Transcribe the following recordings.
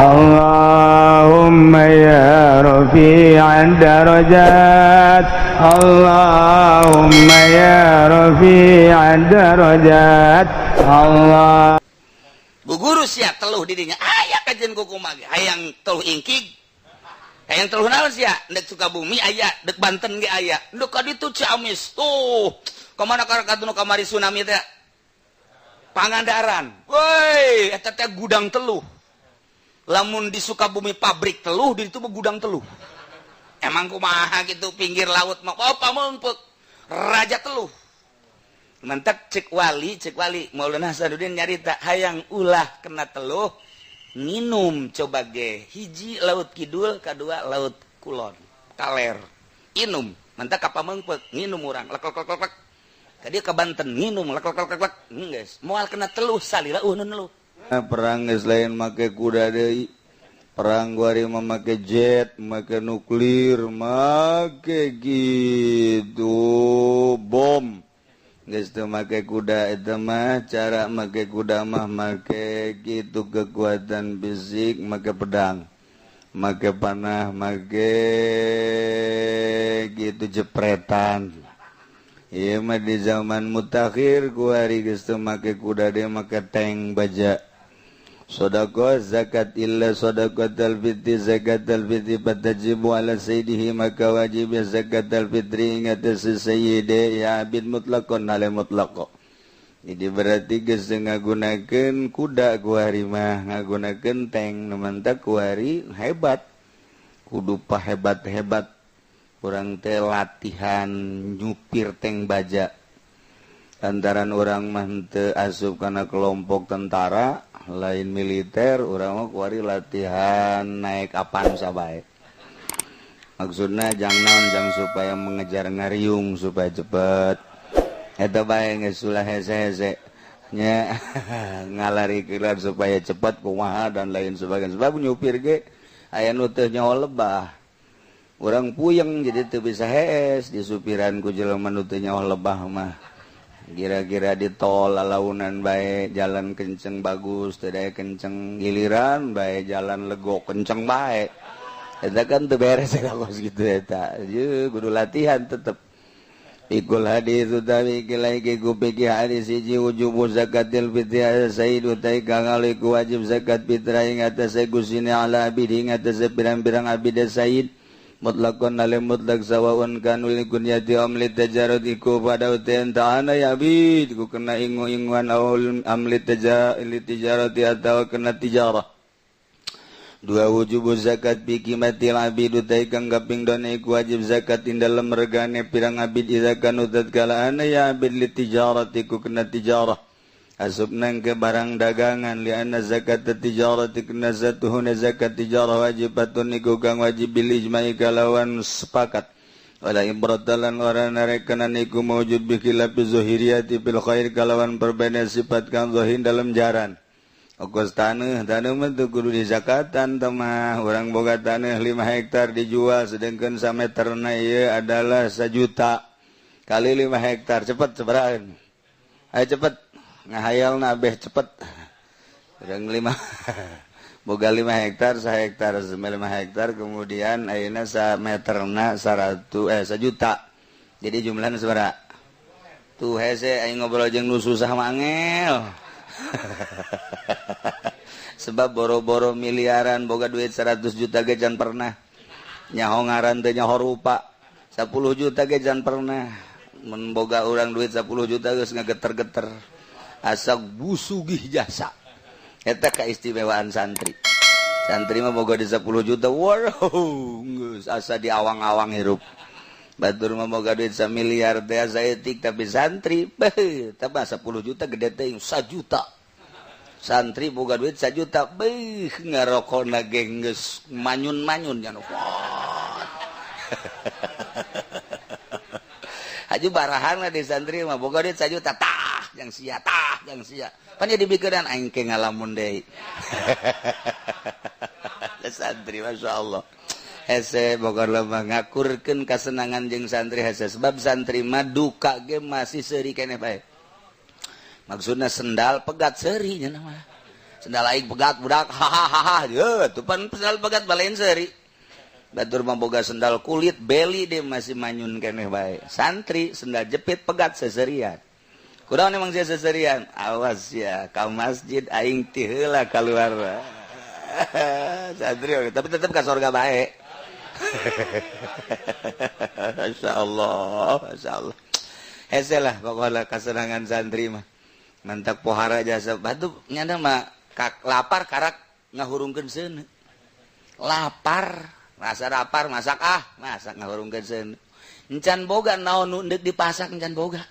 اللهم يا رفيع الدرجات، اللهم يا رفيع الدرجات، الله. Bu guru sia teluh didinya aya kajian kumaha ge hayang teluh ingkig, hayang teluh naon sia. Ndek Sukabumi aya, dek Banten ge aya, ndek ka ditu Ciamis tuh kemana ka nu kamari tsunami teh Pangandaran. Woi, eta teh gudang teluh. Lamun di Sukabumi pabrik teluh, di itu mah gudang teluh. Emang kumaha gitu pinggir laut mah, oh, Pameungpeuk raja teluh. Mantap, cek wali Maulana Hasanuddin nyarita, hayang ulah kena teluh, minum coba ge hiji laut kidul, kedua laut kulon kaler, inum. Mantap, ka Pameungpeuk nginum urang lek lek lek lek, tadi ke Banten nginum lek lek lek lek, geus moal kena teluh salila uh nu. Perang geus lain make kuda deui, perang kuari mah make jet, make nuklir, make gitu bom. Geus teu make kuda eta mah. Cara make kuda mah make gitu kekuatan fisik, make pedang, make panah, make gitu jepretan. Ieu mah di zaman mutakhir kuari geus teu make kuda deui, make tank baja. Sodakoh zakat illa sodaqatal fitri, zakatal fitri fatajibu ala sayyidihi, maka wajib zakatal fitri ingat si sayyide ya abid mutlaqon ale mutlaqo. Jadi berarti geus ngagunakeun kuda kuari mah, ngagunakeun tank. Nu mantak kuari hebat, kudu pahebat-hebat urang teh latihan nyupir tank baja, lantaran urang mah teu asup kana kelompok tentara, lain militer. Urang mah kuari latihan naik Avanza bae. Maksudnya jangan jang supaya mengejar ngariung supaya cepet eta bae, geus ulah hese-hese nya ngalari kelar supaya cepat kumaha dan lain sebagainya. Sebab nyupir ge aya nu teu nyaho lebah, urang puyeng, jadi teu bisa hees disupiran ku jelema nu teu nyaho lebah mah. Kira-kira di tol lalaunan bae, jalan kenceng bagus, tidak kenceng, giliran bae jalan legok kenceng bae, eta kan teu beres eta kos gitu. Eta ye kudu latihan tetep. Ikul hadis utawi kilai ku pikir hadis hiji, wujubu zakatil fitri ala sayyid, utai kang iku wajib zakat fitrah ing atase gusine, ala abid ing atase pirang-pirang abid sayyid, mutlaqon ale mutlak, sawaun kanu likunyati am litajarud, iku pada uten ta'ana ya abid ku kena ingu-inguan, aul am litijarati atau kena tijarah. Dua, wujubu zakat bi qimatil abid, utai kang kaping dona iku wajib zakat ing dalem regane pirang abid, idza kanu tatkala ana ya abid litijarati ku kena tijarah, asup nang ke barang dagangan, li anna zakat tijarati kena satuhuna zakat tijarah wajibatun iku kang wajib bil ijma'i kalawan sepakat, wala ibratalan ora narekenan iku mawjud bi khilafi zuhiriyati fil khair kalawan perbedaan sifat kang zahir dalam jaran. Ongkos tanah, tanah mah teu kudu dizakatan teh mah. Urang boga tanah 5 hektar dijual, sedangkan sameterna ieu adalah 1 juta, kali 5 hektar cepet sabaraha? Ayo cepet ngahayalna, beh cepet. Urang 5 boga 5 hektar, hektar 5 hektar, kemudian ayeuna sameterna 100 1 juta, jadi jumlahnya sabaraha tuh? Hese aing ngobrol jeung nu susah mah angel, sebab boro-boro miliaran, boga duit 100 juta ge can pernah nyaho ngaran teh, nyaho rupa. 10 juta ge can pernah. Mun boga urang duit 10 juta geus ngageter-geter asa busugih jasa. Eta keistimewaan santri. Santri mah boga di 10 juta, wow, geus asa di awang-awang hirup. Batur mah boga duit 1 miliar teh asa etik, tapi santri beuh, tambah 10 juta gede teh 1 juta. Santri boga duit 1 juta, beuh, ngarokona ge geus manyun-manyun nya. Wah. Haju barahan lah di santri mah boga duit 1 juta, tah yang sia, tah yang sia. Pan ya dibikeun aing ke ngalamun deui. Santri, Masya Allah. Hese boga lemah ngakurkeun kasenangan jeung santri hese, sebab santri mah duka ge masih seuri keneh bae. Maksudna sendal pegat seuri nya mah. Sendal aing pegat budak hahaha. Ye, tuh pan sendal pegat balain seuri. Batur mah boga sendal kulit beli dia masih manyun keneh bae. Santri sendal jepit pegat seserian. Kurang emang sia seserian. Awas ya, ka masjid aing ti heula kaluar. Santri tapi tetep ka sorga bae. Masyaallah, masyaallah. Hese lah pokokna kasenangan santri mah. Mantak pohara jasa batu nyana mah kak lapar karak ngahurungkeun seuneu. Lapar, rasa lapar masak ah, masak ngahurungkeun seuneu. Encan boga naon nu deuk dipasak encan boga.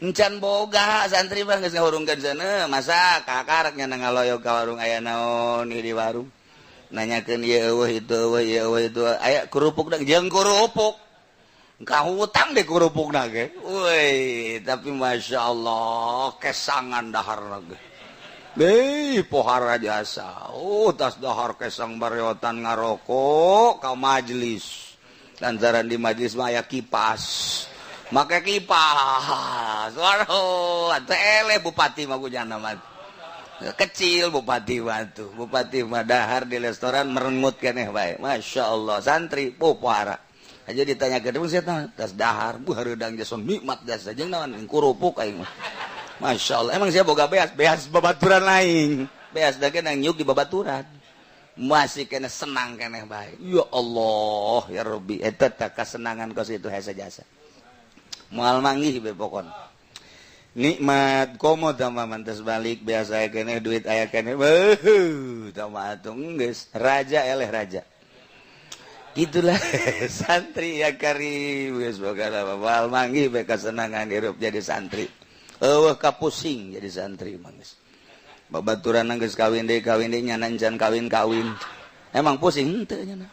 Encan boga santri mah geus ngahurungkeun seuneu, masak kakarak nyana ngaloyog ka warung aya naon di warung. Nanyakeun ieu eueuh itu eueuh ieu eueuh itu aya kerupuk jeung kerupuk. Ka hutang deh kerupukna ge. Woi, tapi masya Allah kesangan dahar ge. Deh, pohara jasa. Oh, tas dahar kesang bareotan ngarokok ka majelis. Lantaran di majelis mah aya kipas. Make kipas. Waduh, atuh eleh bupati mah kujana mah. Kecil bupati mah tuh. Bupati mah dahar di restoran merengut keneh bae. Masya Allah, santri pohara. Aja ditanya ke dia, tas dahar, bu hareudang jasa nikmat jasa jeung naon kerupuk aing mah. Masya Allah, emang saya boga beas, beas babaturan lain. Beas da nang nyuk di babaturan. Masih kena senang keneh bae. Ya Allah, ya Rabbi, eta tah kasenangan kos itu hese jasa. Moal manggih be pokon. Nikmat komo tambah mantes balik biasa aya keneh duit aya keneh. Beuh, tambah atuh geus raja eleh raja. Gitulah santri ya karim geus boga moal manggih be kasenangan hirup jadi santri. Eueuh kapusing jadi santri mah geus. Babaturan geus kawin deui nyana encan kawin-kawin. Emang pusing henteu nyana.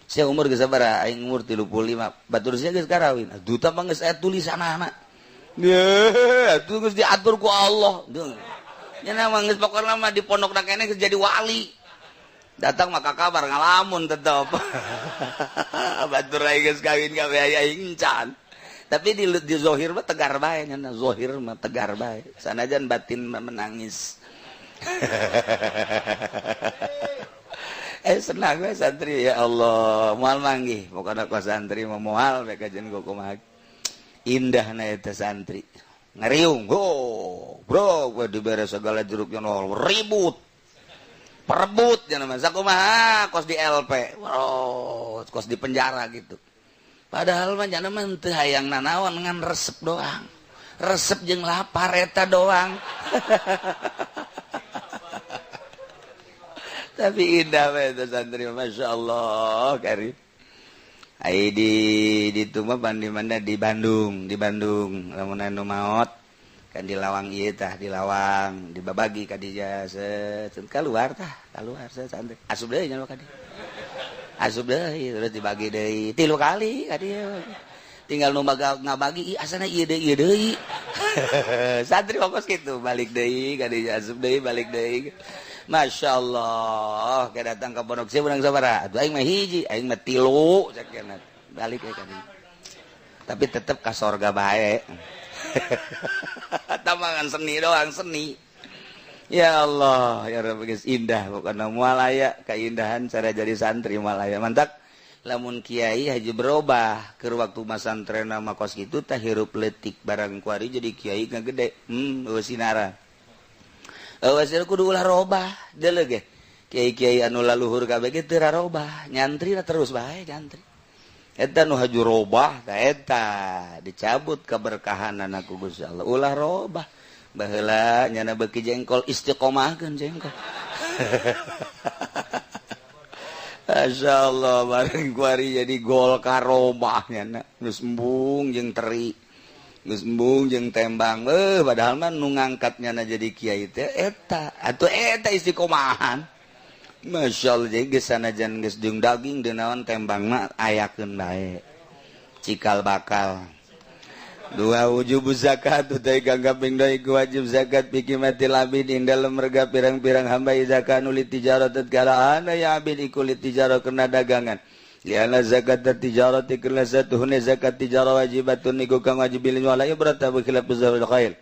Sia umur geus sabaraha? Aing umur 35. Batur sia geus karawin. Duta mah geus aya tulisanana. Ye, atuh geus diatur ku Allah. Nyana mah geus pokona mah di pondokna keneh geus jadi wali. Datang maka kabar ngalamun tetep. Batur aing geus kawin kabeh aing encan. Tapi di zohir mah tegar bae nyana, zohir mah tegar bae. Sanajan batin mah menangis. Senang we santri ya Allah, moal manggih pokona ku santri mah moal we kajen kumaha. Indahna eta santri. Ngariung, go, bro, we dibere segala jeruknya nol ribut. Perebut nya mah sakumaha kos di LP, bro, kos di penjara gitu. Padahal mah jana mah teu hayang nanaon ngan resep doang. Resep jeung lapar eta doang. Tapi indah we eta santri masyaallah karim. Ai di ditu mah di mana di Bandung, lamun anu maot kan di lawang ieu tah, di lawang dibabagi ka dieu set keluar tah, keluar set santri. Asup deui nya ka dieu. Asup deui terus dibagi deui 3 kali ka dieu. Tinggal nu ngabagi ih asana ieu deui ieu deui. Santri fokus kitu balik deui ka dieu asup deui balik deui. Masya Allah, kayak datang ke pondok sia menang sabaraha? Atuh aing mah hiji, aing mah 3 sakieu balik we ka dieu. Tapi tetep ka sorga bae. Tamangan seni doang seni. Ya Allah, ya Rabbi geus indah pokona moal aya keindahan cara jadi santri moal aya. Mantak lamun kiai haji berubah keur waktu masantrena mah kos kitu tah hirup leutik barang kuari jadi kiai ngagede. Eueuh sinara. Eueuh kudu ulah robah deuleu ge. Kiai-kiai anu laluhur kabeh ge teu rarobah, nyantri terus bae nyantri. Eta nu haju robah tah eta dicabut keberkahanana ku Gusti Allah. Ulah robah. Baheula nyana beuki jengkol istiqomahkeun jengkol. Masyaallah bareng kuari jadi gol karobah nyana. Geus embung jeung teri. Geus embung jeung tembang. Padahal mah nu ngangkat nyana jadi kiai teh eta. Atuh eta istiqomahan. Masya Allah jadi geus sanajan geus jeung daging deui naon tembang mah ayakeun bae. Cikal bakal. Dua wujub zakat utai kang kaping dua iku wajib zakat bikimatil abid ing dalem rega pirang-pirang hamba zakat nuli tijarah tatkala ana ya abid iku li tijarah kena dagangan. Liana zakat tijarah karena satuhune zakat tijarah wajibatun iku kang wajib wala ibrata bi khilaf zawil khair.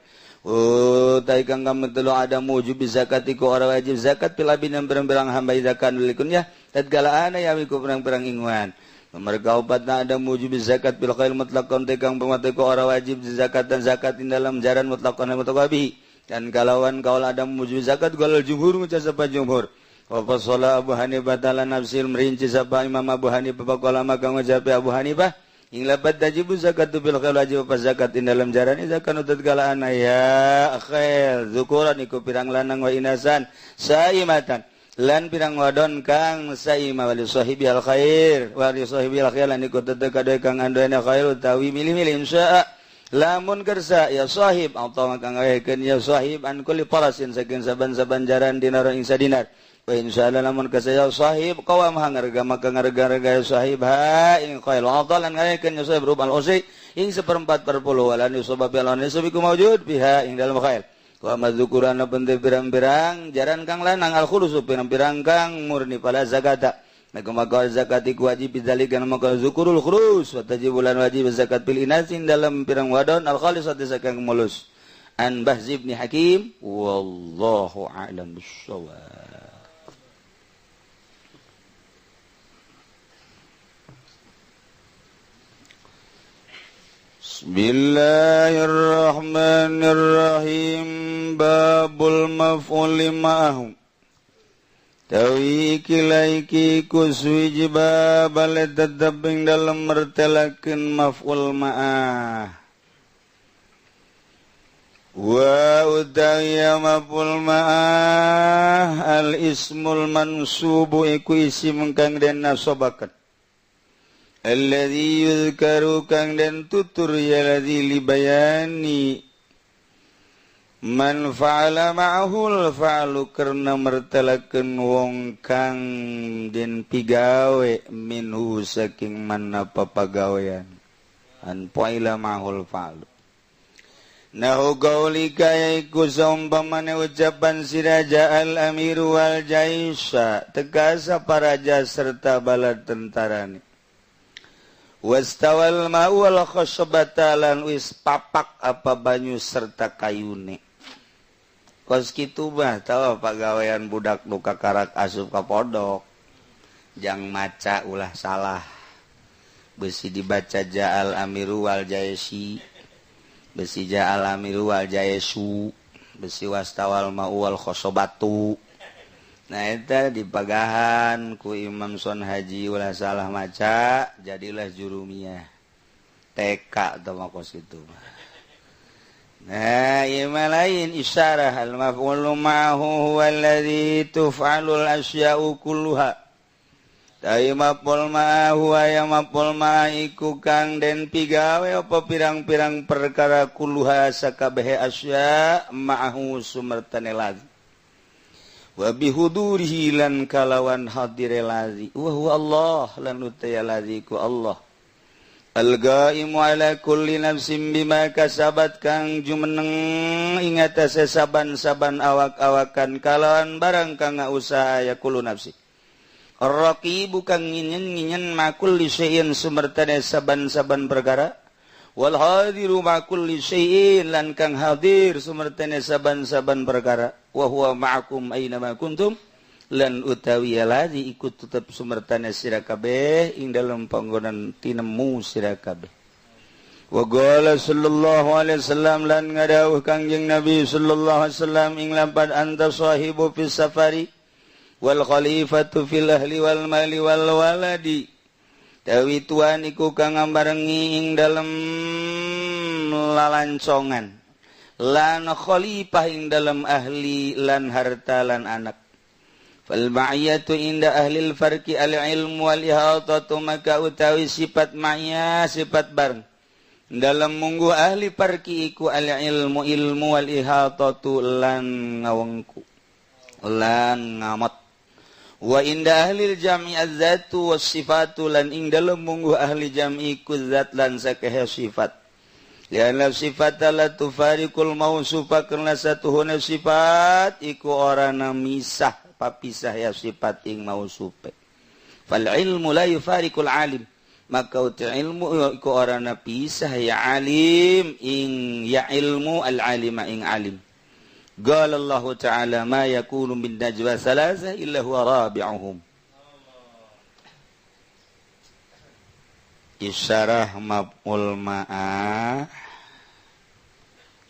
Utai kang kametelu ada mujub zakat iku ora wajib zakat fil abin yang pirang-pirang hamba zakat likunya tatkala ana ya iku pirang-pirang inguan. Nomor kaopatna ada mujub zakat fil khair mutlaqan tekang pamate ku ora wajib zakat dan zakat ing dalam jaran mutlaqan mutaqabi. Dan kalawan kaul ada mujub zakat galal jumhur ngucap sapa jumhur. Wa fasala Abu Hanifah ta'ala nafsil merinci sapa Imam Abu Hanifah faqala maka ngucap Abu Hanifah ing labat tajibu zakatu bil khair wajib apa zakat ing dalam jaran zakat utut galaan ya khair zukuran iku pirang lanang wa inasan saimatan lan pirang wadon kang saima wali sahibi al khair wali sahibi al khair lan iku tetep kade kang anduene khair utawi milih-milih insya lamun kersa ya sahib atau kang ngawekeun ya sahib an kulli farasin saking saban-saban jaran dinar ing sadinar wa insyaallah lamun kasaya sahib qawam hangarga maka ngarga-harga sahib ha ing khair atalan ngakeun ya sahib rubal usai ing seperempat per puluh walan yusabab lan yusabiku maujud biha ing dalam khair wa madzukurana bende pirang-pirang jaran kang lanang al khulusu pirang-pirang kang murni pala zakata maka zakat iku wajib bidzalika maka zukurul khurus wa tajibulan wajib zakat bil inasin dalam pirang wadon al khalisati sakang mulus an Bahz bin Hakim wallahu a'lam bissawab. Bismillahirrahmanirrahim. Babul maf'uli ma'ahu tawi kilaiki kuswiji babal tetep ing dalem mertelakeun maf'ul ma'ah wa utawi maf'ul ma'ah al ismul mansubu iku isim kang den nasobaken alladzi yuzkaru kang den tutur ya ladzi libayani man fa'ala ma'ahul fa'alu karena mertelakeun wong kang den pigawe minhu saking mana papagawean an fa'ila ma'ahul fa'alu nahu qaulika yaiku saumpamane ucapan siraja al amiru wal jaisa tegasa paraja serta bala tentarane wastawal ma'u wal khasbata lan wis papak apa banyu serta kayune. Kos kitu mah tahu pagawean budak nu kakarak asup ka pondok. Jang maca ulah salah. Besi dibaca ja'al amiru wal jaisi. Besi ja'al amiru wal jaesu. Besi wastawal ma'u wal khasbatu. Nah eta dipagahan ku Imam Son Haji ulah salah maca jadilah jurumiyah TK atau makos itu. Nah ieu mah lain isyarah al maf'ulu ma'ahu huwa alladzi tuf'alul asya'u kulluha. Tai maf'ul ma'ahu ya maf'ul ma'iku kang den pigawe apa pirang-pirang perkara kulluha sakabehe asya ma'ahu sumertane lazi. Wa bihudurihi lan kalawan hadire lazi wa huwa Allah lan utaya lazi ku Allah al-qaimu ala kulli nafsin bima kasabat kang jumeneng ing atase saban-saban awak-awakan kalawan barang kang usaha ya kullu nafsi ar-raqibu kang nginen-nginen ma kulli syai'in sumertane saban-saban perkara wal hadiru ma kulli syai'in lan kang hadir sumertane saban-saban perkara wa huwa ma'akum aina ma kuntum lan utawi ladzi iku tetep sumertane sira kabeh ing dalem panggonan tinemu sira kabeh. Wa qala sallallahu alaihi wasallam lan ngadawuh Kangjeng Nabi sallallahu alaihi wasallam ing lampan anta sahibu fis safari wal khalifatu fil ahli wal mali wal waladi. Tawi tuan iku kang ngambarengi ing dalem lalancongan lan khalifah ing dalem ahli lan harta lan anak. Fal ma'iyatu inda ahli al-farqi al-ilmu wal ihatatu maka utawi sifat ma'iyah sifat bareng dalam munggu ahli farqi iku al-ilmu ilmu wal ihatatu lan ngawengku lan ngamot. Wa inda ahli al-jam'i az-zatu was sifatu lan ing dalem munggu ahli jam'i ku zat lan sakehe sifat. Lianna sifat la tufariqul mausufa karena satuhuna sifat iku ora misah papisah ya sifat ing mausufe. Fal ilmu la yufariqul alim Maka uti ilmu ku orangna pisah ya alim ing ya ilmu al alima ing alim. Qala Allah ta'ala ma yakunu min najwa salasa illa huwa rabi'uhum. Isyarah maf'ul ma'ah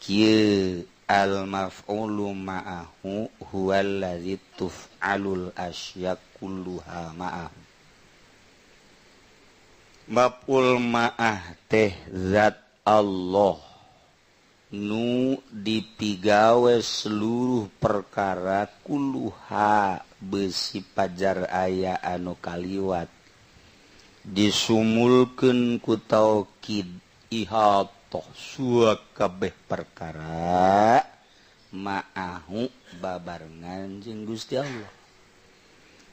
kieu al maf'ulu ma'ahu huwal ladzi tuf'alul asya kulluha ma'ahu. Maf'ul ma'ah teh zat Allah nu dipigawe seluruh perkara kulluha besi pajar aya anu kaliwat disumulkeun ku taukid ihatoh suakabeh perkara ma'ahu babarengan jeung Gusti Allah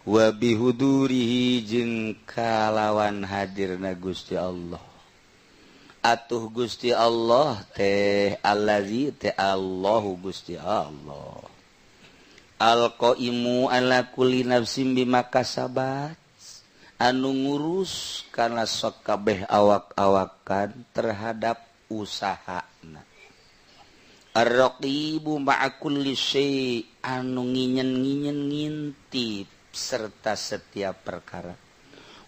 wa bihudurihi jeung kalawan hadirna Gusti Allah. Atuh Gusti Allah teh allazi teh Allahu Gusti Allah alqaimu ala kulli nafsin bima kasabat anu ngurus kana sakabeh awak-awakan terhadap usahana. Ar-raqibu ma'a kulli syai' anu nginyen-nginyen ngintip serta setiap perkara.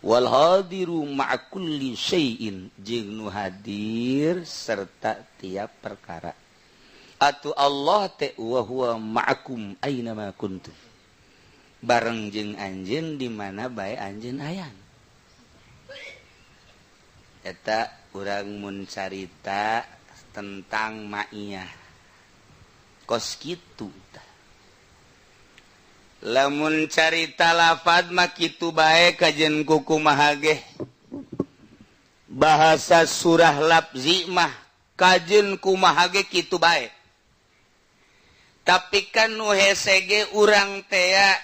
Wal hadiru ma'a kulli syai'in jeung nu hadir serta tiap perkara. Atu Allah teh wa huwa ma'akum aina ma kuntum. Bareng jeung anjeun di mana bae anjeun aya. Eta urang mun carita tentang ma'iyah. Kos kitu tah. Lamun carita lafad mah kitu bae kajen kukumaha ge. Bahasa surah lafzi mah kajen kumaha ge kitu bae. Tapi kan nu hese ge urang tea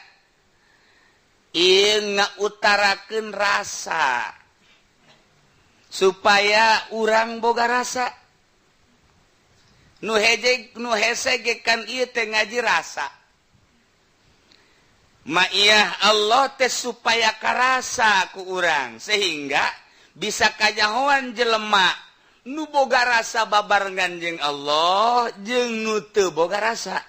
ieu ngautarakeun rasa supaya urang boga rasa. Nu heje nu hese ge kan ieu teh ngaji rasa. Ma'iyah Allah teh supaya karasa ku urang sehingga bisa kanyahoan jelema nu boga rasa babarengan jeung Allah jeung nu teu boga rasa.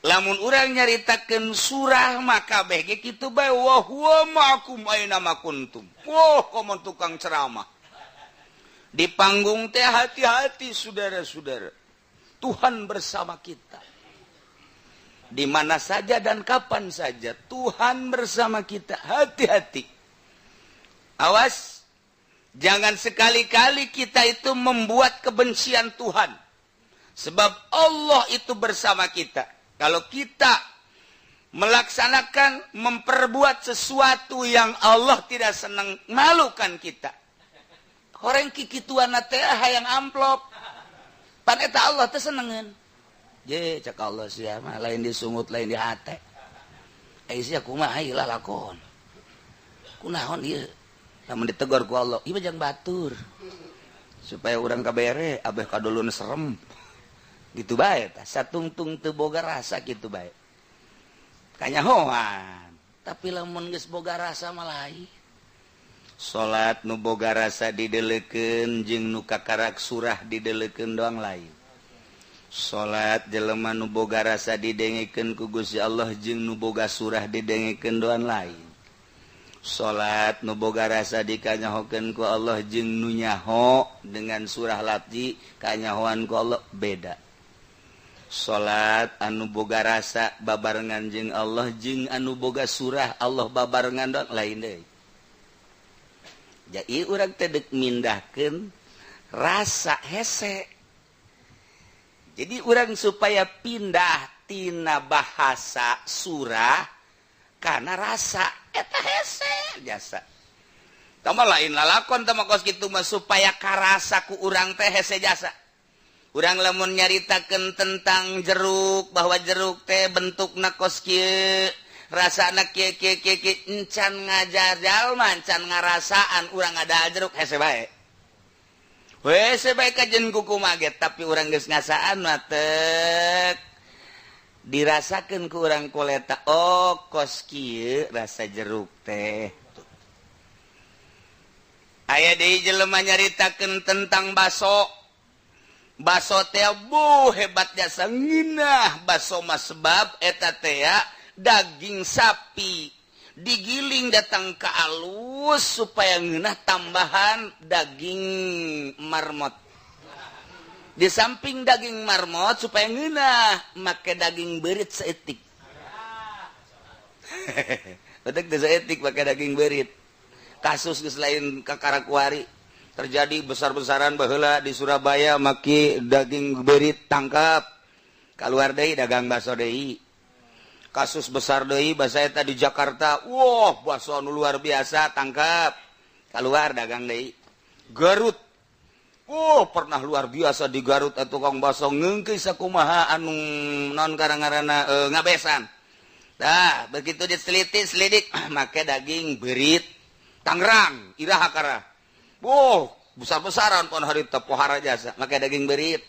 Lamun urang nyaritakeun surah maka kabeh ge kitu bae wa huwa ma'akum aina ma kuntum. Wah, komo tukang ceramah. Di panggung teh hati-hati saudara-saudara. Tuhan bersama kita. Di mana saja dan kapan saja Tuhan bersama kita. Hati-hati. Awas, jangan sekali-kali kita itu membuat kebencian Tuhan. Sebab Allah itu bersama kita. Kalau kita melaksanakan, memperbuat sesuatu yang Allah tidak senang, malukan kita. Horeng kikituan teh hayang amplop. Pan eta Allah teh senengeun. Je cek Allah sia mah lain disungut lain di hate. Ai sia kumaha ieu lalakon. Kunaon ieu? Lamun ditegur ku Allah, ieu mah jang batur. Supaya urang kabere abeh kadulun serem. Gitu bae tah, satungtung teu boga rasa kitu bae. Kanyahoan, tapi lamun geus boga rasa mah lain. Salat nu boga rasa didelekeun jeung nu kakarak surah didelekeun doang lain. Salat jelema nu boga rasa didengekeun ku Gusti Allah jeung nu boga surah didengekeun doang lain. Salat nu boga rasa dikanyahokeun ku Allah jeung nu nyaho dengan surah lafzi kanyahoan ku Allah beda. Salat anu boga rasa babarengan jeung Allah jeung anu boga surah Allah babarengan doang lain deui. Jadi urang teh deuk mindahkeun rasa hese. Jadi urang supaya pindah tina bahasa surah karena rasa eta hese jasa. Tah mah lain lalakon tah mah kos kitu mah supaya karasa ku urang teh hese jasa. Urang lamun nyaritakeun tentang jeruk bahwa jeruk teh bentukna kos kieu, rasana kieu kieu kieu kieu, encan ngajar jalma, encan ngarasaan urang ngadahar jeruk hese bae. Hese bae kajen kukumaha ge, tapi urang geus ngasaan mah tek dirasakeun ku urang koleta, oh kos kieu rasa jeruk teh. Aya deui jelema nyaritakeun tentang baso. Baso teh bu hebat jasa ngeunah baso mah sebab eta teh daging sapi digiling datang ke alus supaya ngeunah tambahan daging marmot. Di samping daging marmot supaya ngeunah make daging beurit saeutik. Betek teh saeutik make daging beurit. Kasus geus lain kakara kuari terjadi besar-besaran baheula di Surabaya maki daging beurit tangkap keluar deui dagang baso deui. Kasus besar deui basa eta di Jakarta, wah baso anu luar biasa tangkap keluar dagang deui. Garut, oh pernah luar biasa di Garut atuh tukang baso ngeungkeui sakumaha anu non karang-ngaranna ngabesan. Tah begitu diteliti selidik make daging beurit. Tangerang iraha kara. Boh, besar-besaran pon harita pohara jasa make daging beurit.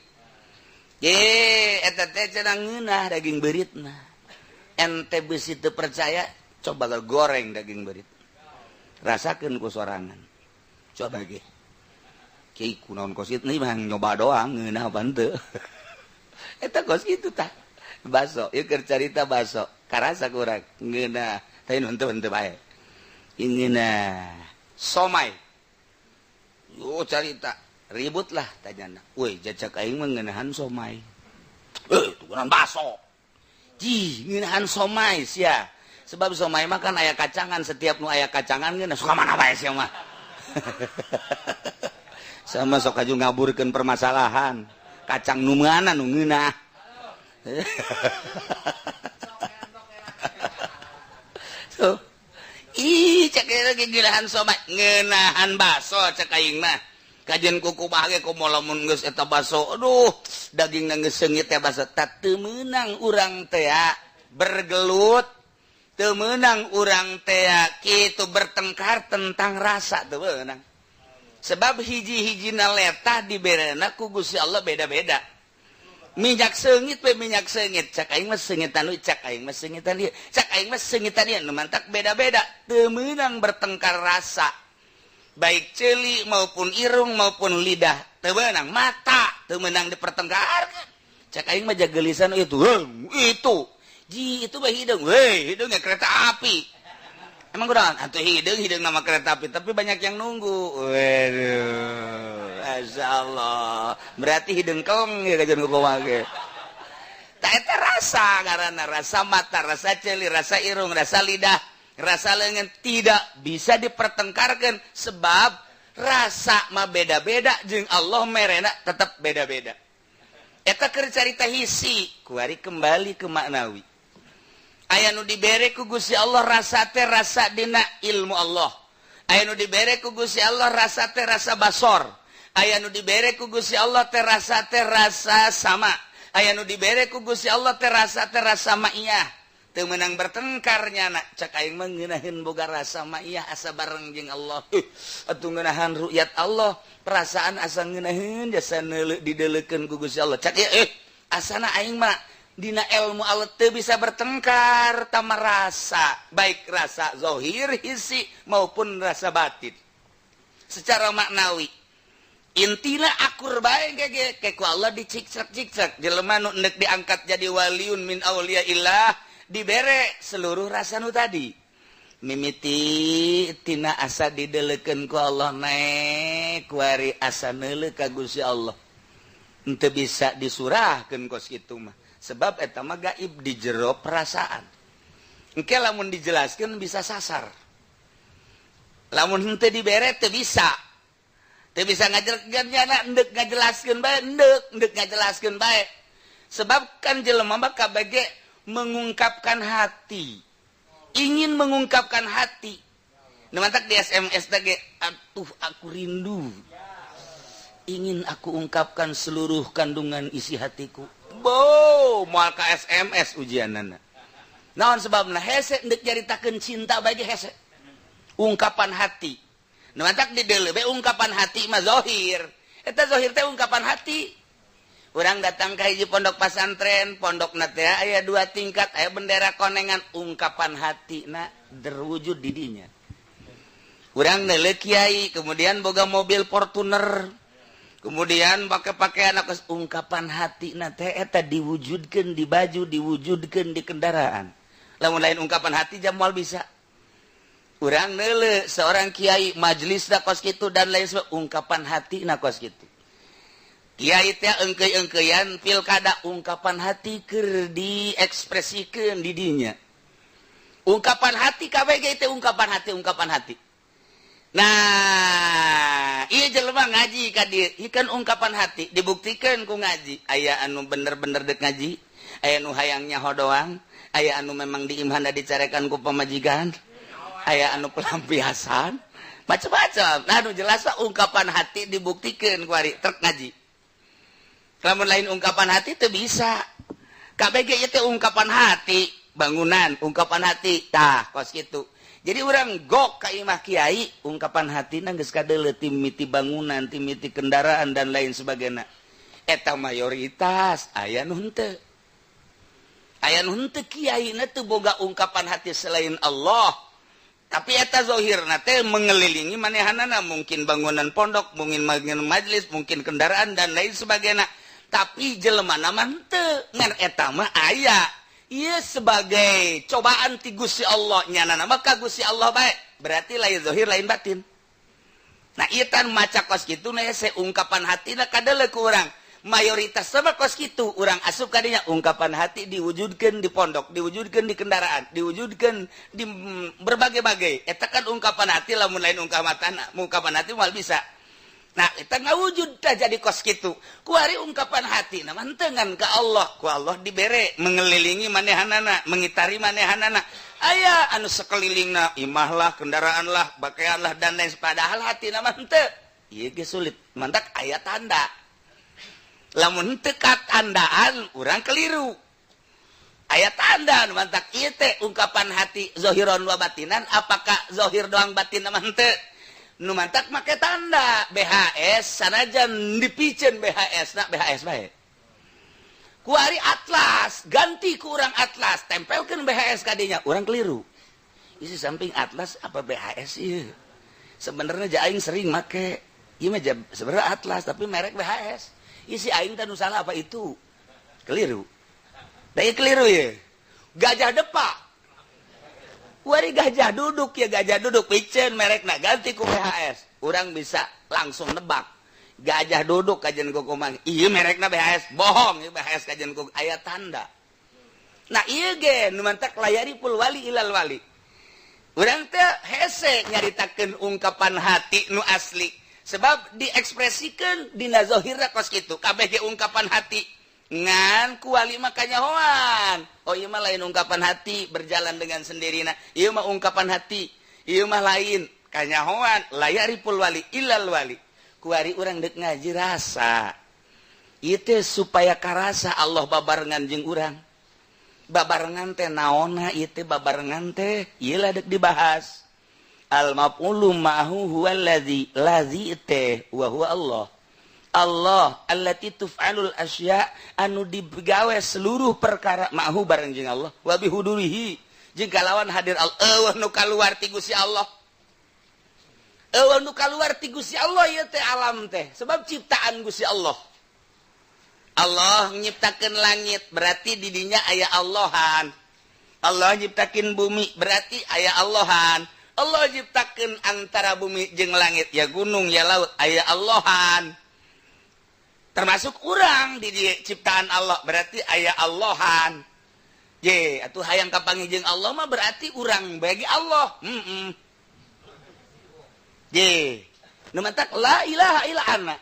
Ye, eta teh cenah ngeunah daging beuritna. Ente beusi teu percaya, coba goreng daging beurit. Rasakeun ku sorangan. Coba ge. Ki kunaon kos kitu mah nyoba doang ngeunah apa henteu. Eta kos kitu tah. Baso, ieu keur carita baso. Karasa kurang ngeunah, tapi henteu-henteu bae. Ngeunah. Somai. Yo carita ribut lah tanyana. Woi, jajak aing mah ngeunahan somai. Tukuran baso. Ji, ngeunahan somai sia. Sebab somai mah kan aya kacangan, setiap nu aya kacangan ngeunah suka mana bae sia mah. Sama sok aju ngaburkeun permasalahan. Kacang nu meunana nu ngeunah. Tuh. Ih, cek lagi ngeunahan somai, ngeunahan baso cek aing mah. Kajian kuku bahagia komo lamun geus eta baso, aduh, dagingna geus seungit teh baso. Tak teu meunang urang teh bergelut, teu meunang urang teh kitu bertengkar tentang rasa teu meunang. Sebab hiji-hijina letah diberena ku Gusti Allah beda-beda. Minyak seungit we minyak seungit, cak aing mah seungitan we, cak aing mah seungitan ieu, cak aing mah seungitan ieu, nu mantak beda-beda, teu meunang bertengkar rasa. Baik ceuli maupun irung maupun lidah, teu meunang mata, teu meunang dipertengkarkeun. Cak aing mah jagelisan itu, itu. Ji itu mah hideung, weh, hideungnya kereta api. Emang kurang atuh hideung, hideung nama kereta api, tapi banyak yang nunggu. Waduh, masyaallah. Berarti hideung keleng ya kajian kumaha ge. Ta eta rasa ngaranna, rasa mata, rasa ceuli, rasa irung, rasa lidah, rasa leungeun tidak bisa dipertengkarkan sebab rasa mah beda-beda jeung Allah merena tetap beda-beda. Eta keur carita hisi, kuari kembali ke maknawi. Aya nu dibere ku Gusti Allah rasa teh rasa dina ilmu Allah. Aya nu dibere ku Gusti Allah rasa teh rasa basor. Aya nu dibere ku Gusti Allah teh rasa sama. Aya nu dibere ku Gusti Allah teh rasa ma'iyah. Teu meunang bertengkar nyana, cak aing mah ngeunaheun boga rasa ma'iyah asa bareng jeung Allah. Atuh ngeunahan ru'yat Allah, perasaan asa ngeunaheun jasa neuleuh dideleukeun ku Gusti Allah. Cak ieu asana aing mah dina ilmu Allah teu bisa bertengkar tama rasa, baik rasa zahir hisi maupun rasa batin. Secara maknawi intina akur bae ge ke ku Allah dicikcak-cikcak jelema nu endek diangkat jadi waliun min auliyaillah dibere seluruh rasa nu tadi. Mimiti tina asa dideleukeun ku Allah naek kuari asa neuleuh ka Gusti Allah. Henteu bisa disurahkeun kos kitu mah. Sebab eta mah gaib di jero perasaan. Engke lamun dijelaskeun bisa sasar. Lamun henteu dibere teu bisa. Teu bisa ngajelaskeun nyana endek ngajelaskeun bae, endek ngajelaskeun bae. Sebab kan jelema mah kabeh mengungkapkan hati. Ingin mengungkapkan hati. Nu mantak di SMS teh ge, atuh aku rindu. Ingin aku ungkapkan seluruh kandungan isi hatiku. Bo, moal ka SMS ujianana. Naon sebabna hese ndek nyaritakeun cinta bae ge hese. Ungkapan hati. Nu mantak di deuleu be ungkapan hati mah zahir. Eta zahir teh ungkapan hati. Urang datang ka hiji pondok pasantren, pondokna teh aya 2 tingkat, aya bendera konengan, ungkapan hatina terwujud di dinya. Urang neuleuh kiai, kemudian boga mobil Fortuner, kemudian pakai pakaian, ungkapan hati na teh eta diwujudkan di baju, diwujudkan di kendaraan. Lamun lain ungkapan hati, jam moal bisa. Urang neuleuh seorang kiai, majelis kos kitu dan lain sebagainya, ungkapan hati na kos kitu. Kiai teh engkei-engkeian pilkada, ungkapan hati keur diekspresikan di dinya. Ungkapan hati KBG itu ungkapan hati, ungkapan hati. Nah, iya, jelema ngaji ka dieu kan ungkapan hati dibuktikan ku ngaji. Aya anu bener-bener dek ngaji, aya anu hayang nyaho doang, aya anu memang diimhana dicarekan ku pamajikan, aya anu pelampiasan, macam-macam. Nah, anu jelas ungkapan hati dibuktikan ku ari trek ngaji. Lamun lain ungkapan hati teu bisa. KBG itu ungkapan hati, bangunan ungkapan hati, tah kos kitu. Jadi urang gok ka imah kiai, ungkapan hati geus kadeuleu timiti bangunan, timiti kendaraan, dan lain sebagainya. Eta mayoritas. Aya nu henteu, aya nu henteu. Kiai na teu boga ungkapan hati selain Allah, tapi eta zohirna teh mengelilingi manehanana, mungkin bangunan pondok, mungkin bangunan majelis, mungkin kendaraan, dan lain sebagainya, tapi jelema mah henteu. Ngan eta mah aya. Iya, sebagai cobaan ti Gusti Allah, nyana nama ka Gusti Allah baik, berarti lain zahir, lain batin. Nah, ieu tan maca kos kitu, nah, se ungkapan hati na kadeuleu ku urang. Mayoritas sama kos kitu. Urang asup kadinya, ungkapan hati diwujudkan di pondok, diwujudkan di kendaraan, diwujudkan di berbagai-bagai. Eta kan ungkapan hati. Lamun lain ungkapan ungkapan hati moal bisa. Nah, kita ngawujud tak jadi kos kitu. Kuari ungkapan hati nah mantengan ke Allah, ku Allah dibere mengelilingi manehanana, mengitari manehanana. Aya anu sekelilingna imah lah, kendaraan lah, pakaian lah, dan lain, padahal hati nama henteu. Ieu ge sulit. Mantak aya tanda. Lamun henteu katandaan, urang keliru. Aya tanda, mantak ieu teh ungkapan hati zahiron wa batinan, apakah zahir doang, batin mah henteu? Nu mantak make tanda BHS, sanajan dipicen BHS, nak BHS bae. Kuari Atlas ganti ku urang Atlas, tempelkan BHS kadinya, urang keliru. Isi samping Atlas apa BHS? Iya, sebenarnya aing sering make iya mah sebenarnya Atlas tapi merek BHS. Isi aing teh nu salah apa itu keliru? Da keliru ya. Gajah depak. Wari gajah duduk ya, gajah duduk picen merek nak ganti ku BHS. Urang bisa langsung nebak. Gajah duduk kajian ku kumang. Iya, merekna BHS, bohong iya BHS kajian ku aya tanda. Nah, iya ge nu mantak la ya'riful wali illal wali. Urang teh hese nyaritakeun ungkapan hati nu asli. Sebab diekspresikan dina zahirna kos kitu. Kabeh ge ungkapan hati. Ngan ku wali mah kanyahoan, oh, ieu mah lain ungkapan hati, berjalan dengan sendirinya. Ieu mah ungkapan hati, ieu mah lain, kanyahoan. La ya'riful wali illal wali. Kuari urang dek ngaji rasa itu supaya karasa Allah babarengan jeung urang. Babarengan teh naonna ieu teh? Babarengan teh ieu lah dek dibahas. Al maf'ulu ma'ahu huwa allazi, lazi teh wa huwa Allah. Allah allati tuf'alul asya, anu digawe seluruh perkara, ma'hu bareng jeung Allah, wa bihudurihi jeung kalawan hadir Allah. Euweuh nu kaluar ti Gusti Allah, euweuh nu kaluar ti Gusti Allah. Ieu teh alam teh sebab ciptaan Gusti Allah. Allah nyiptakeun langit, berarti didinya aya Allahan. Allah nyiptakeun bumi, berarti aya Allahan. Allah nyiptakeun antara bumi jeung langit, ya gunung, ya laut, aya Allahan. Termasuk urang di ciptaan Allah, berarti aya Allahan. Ye, atuh hayang kapanggih jeung Allah mah berarti urang bagi Allah. Ye, nu mantak la ilaha illa ana.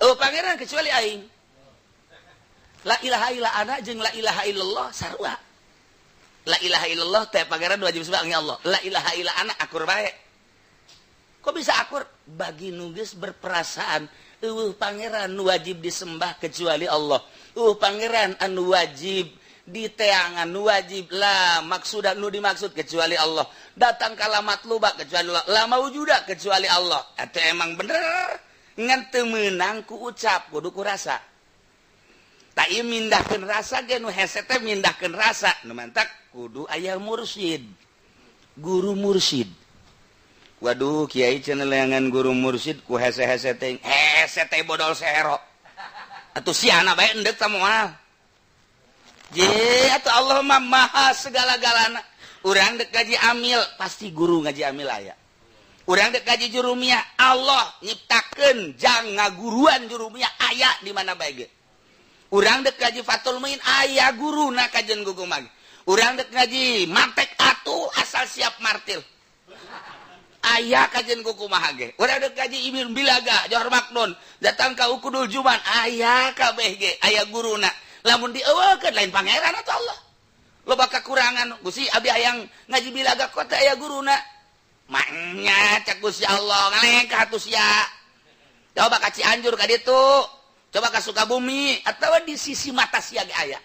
Oh, pangeran kecuali aing. La ilaha illa ana jeung la ilaha illallah sarua. La ilaha illallah teh pangeran wajib sebab Allah. La ilaha illa ana akur bae. Kok bisa akur? Bagi nu geus berperasaan euweuh pangeran nu wajib disembah kecuali Allah. Euweuh pangeran anu wajib diteangan, nu wajib la maksuda, nu dimaksud kecuali Allah. Datang kala matluba kecuali Allah. La maujuda kecuali Allah. Atau emang bener ngan teu meunang ku ucap, kudu ku rasa. Tak ieu mindahkeun rasa ge nu hese teh mindahkeun rasa. Nu mantak kudu aya mursyid. Guru mursyid. Waduh, kiai cenah leangan guru mursid ku hese-hese teh, hese teh bodol sero. Atuh siana bae endek ta moal. Je, atuh Allah mah maha segala-galana. Urang dek ngaji amil, pasti guru ngaji amil aya. Urang dek ngaji jurumiyah, Allah nyiptakeun jang ngaguruan jurumiyah aya di mana bae ge. Urang dek ngaji Fathul Muin aya guruna kajen gugumag. Urang dek ngaji mantek atuh asal siap martil. Aya kajen kumaha ge. Urang dek ngaji Ibn Bilaga Johor Maknun datang ka Ukudul Juman aya kabeh ge aya guruna. Lamun dieuweukeun lain pangeran atuh Allah. Loba kakurangan Gusti abi hayang ngaji Bilaga kota aya guruna. Maknya cek Gusti Allah ngalengkah atuh sia. Coba ka Cianjur ka ditu. Coba ka Sukabumi atau di sisi mata sia ge aya.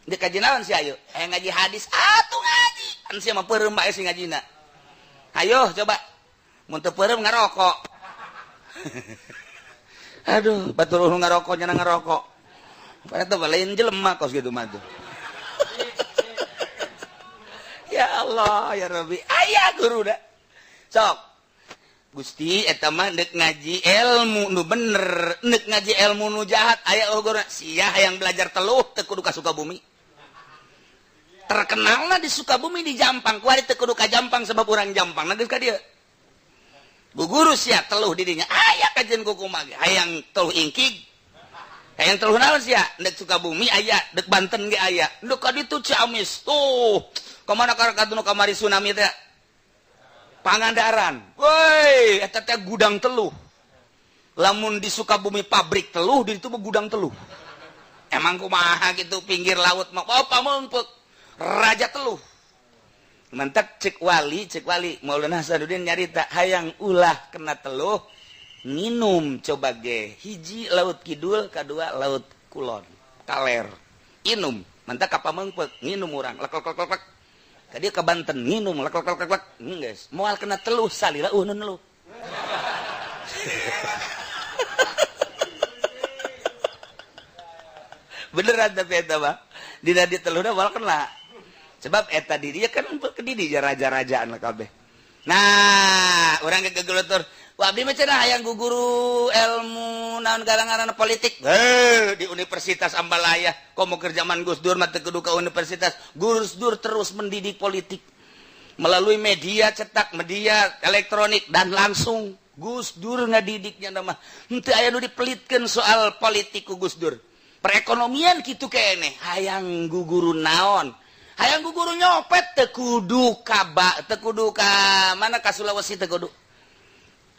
Dek kaji naon sia ayo? Ngaji hadis atuh ngaji. Kan sia mah peureum bae si ngajina. Ayo coba. Mun teu peureum ngarokok. Aduh, batur ngarokok nya ngarokok. Padahal teh lain jelema kos kitu mah tuh. Ya Allah, ya Rabbi. Aya guru da. Sok. Gusti eta mah deuk ngaji ilmu nu bener, deuk ngaji ilmu nu jahat aya guru sia hayang belajar teluh teu kudu ka Sukabumi. Terkenalna di Sukabumi di Jampang, kuari teu kudu ka Jampang sebab urang Jampang na geus ka dieu. Guru sia teluh di dinya aya kajen kukumaha hayang teluh ingkig. Hayang teluh naon sia? Deuk Sukabumi aya, deuk Banten ge aya. Deuk ka ditu Ciamis. Tuh, kamana ka nu kamari tsunami teh? Pangandaran. Woi, eta teh gudang teluh. Lamun di Sukabumi pabrik teluh, di ditu mah gudang teluh. Emang kumaha gitu pinggir laut mah oh pameungpeuk. Raja teluh. Mentek cek wali Maulana Hasanuddin nyarita hayang ulah kena teluh minum coba ge hiji laut kidul kadua laut kulon kaler inum mentek ka pameungpeuk nginum urang lek lek lek lek. Ka dia ke Banten nginum lek lek lek lek geus moal kena teluh salila eueuh nu neluh. Beneran tapi eta mah dina diteluhna moal kena. Sebab eta dirinya kan ke diri raja-rajaan lah kabeh. Nah, urang gegelutur. Wah, abdi mah cenah hayang guguru ilmu naon garangan politik. Heuh, di Universitas Ambalaya komo keur zaman Gus Dur mah teu kudu ka universitas. Gus Dur terus mendidik politik melalui media cetak, media elektronik dan langsung. Gus Dur ngadidiknya mah henteu aya nu dipelitkeun soal politik ku Gus Dur. Perekonomian kitu keneh, hayang guguru naon? Hayang guguru nyopet teu kudu ka teu kudu ka mana ka Sulawesi teu kudu.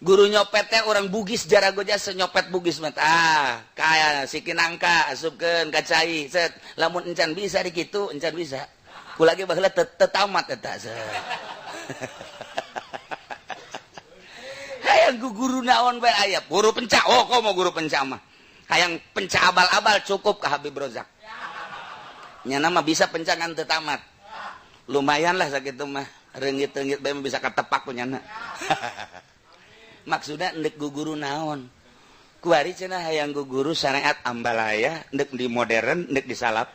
Guru nyopet teh orang Bugis jarago jasa nyopet Bugis mah tah kaya siki nangka asupkeun ka cai set lamun encan bisa di kitu encan bisa. Ku lagi baheula teu tamat eta set. Hayang guru naon bae aya guru pencak oh komo guru pencak mah. Hayang pencak abal-abal cukup ka Habib Rozak. Nyana mah bisa pencangan teu tamat. Lumayan lah sakitu mah reungit-reungit bae bisa katepak ku nyana. Maksudna endek guguru naon? Kuari cenah hayang guguru syariat Ambalaya, endek di modern, endek di salaf.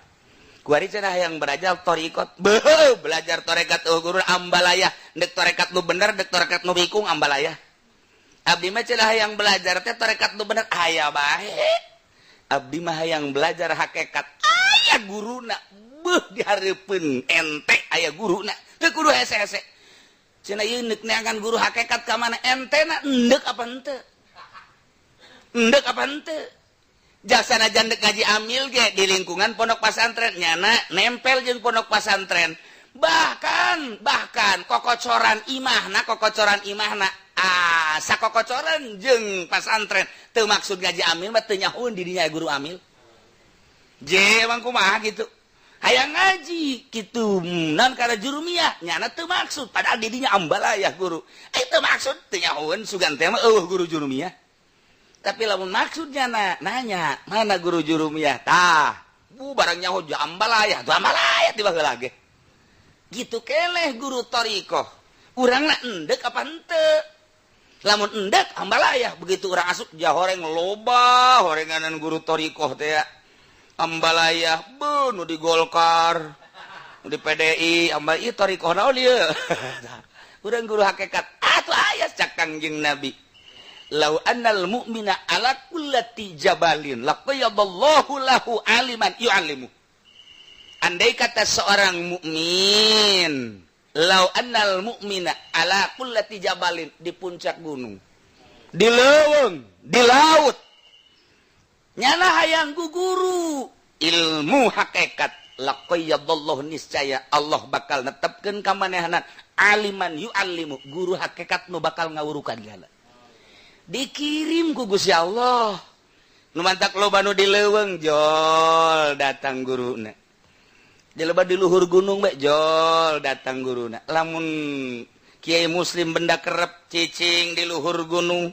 Kuari cenah hayang belajar thariqat. Beuh, belajar tarekat guru Ambalaya, endek tarekat nu bener, endek tarekat nu bikung Ambalaya. Abdi mah cenah hayang belajar teh tarekat nu bener aya bae. Abdi mah hayang belajar hakikat aya guruna, beuh dihareupeun ente aya guruna, teu kudu hese-hese. Cenah ieu neuk neangan guru hakikat ka mana ente na endek apa henteu? Endek apa henteu? Jasana jandek ngaji amil ge di lingkungan pondok pasantren nyana nempel jeung pondok pasantren. Bahkan kokocoran imahna ah sakokocoran jeung pasantren teu maksud ngaji amil mah teu nyahoeun di dinya guru amil. Je emang kumaha gitu. Hayang ngaji kitu non kana jurumiyah nyana teu maksud padahal di dinya Ambalayah guru. Teu maksud teu nyahoeun sugan teh mah eueuh guru jurumiyah. Tapi lamun maksudnya nanya mana guru jurumiyah tah bu barang nyaho Ambalayah tuh Ambalayah tiba heula ge. Gitu keleh guru thariqah. Urangna endek apa henteu? Lamun endek Ambalayah begitu urang asup jahoreng loba horenganan guru thariqah teh. Ambalayah beuh nu di Golkar, nu di PDI, Ambalaya thariqah naon ieu? Urang guru hakikat atuh aya cak Kangjeng Nabi. Lau annal mu'mina ala kullati jabalin laqayyadallahu lahu aliman yu'allimu. Andai kata seorang mukmin, lau annal mu'mina ala kullati jabalin, di puncak gunung, di leuweung, di laut, nyana hayang guguru ilmu hakikat, laqayyadallahu, niscaya Allah bakal netepkeun ka manehna aliman yu'allimu, guru hakikat nu bakal ngawurukan jalan. Dikirim ku Gusti Allah. Nu mantak loba nu di leuweung jol datang guruna. Di loba di luhur gunung bae jol datang guruna. Lamun Kiai Muslim benda kerep cicing di luhur gunung,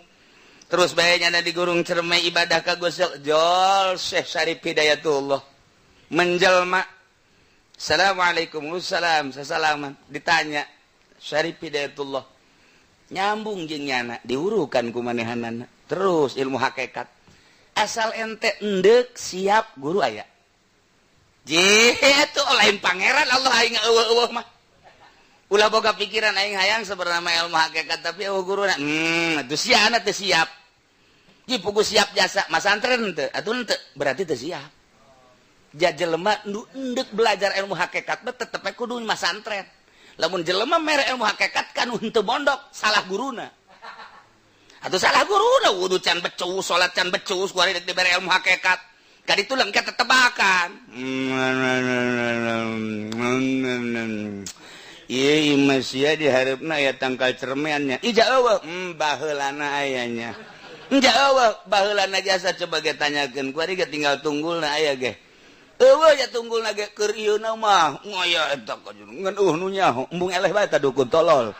terus bae nyana di gunung Cermai ibadah ka Gusti Allah, jol Syekh Syarif Hidayatullah menjelma. Assalamualaikum, wassalam, sasalaman. Ditanya Syarif Hidayatullah, nyambung jeung nyana, diurukan ku manehanana terus ilmu hakikat. Asal ente endek siap, guru aya. Itu lain pangeran Allah aing eueuh-eueuh mah. Ulah boga pikiran aing hayang sebenarnya ilmu hakikat tapi eueuh guruna. Atuh siana teu siap. Ji pugu siap jasa masantren teu, atuh henteu, berarti teu siap. Ja jelema nu endek belajar ilmu hakikat mah tetep we kudu masantren. Lamun jelema mere ilmu hakikat kan henteu mondok, salah guruna. Atuh salah guruna, wudu can becus, salat can becus, kuari dek dibere ilmu hakikat. Ka ditu lengket tetebakan. Ieu imah sia dihareupna aya tangkal cermeannya. Ija eueuh, baheulana aya nya. Ija eueuh, baheulana jasa coba ge tanyakeun, kuari ge tinggal tunggulna aya ge. Eueuh ya tunggulna ge keur ieu na mah ngaya eta ngan eueuh nu nyaho, embung eleh bae ta dukun tolol.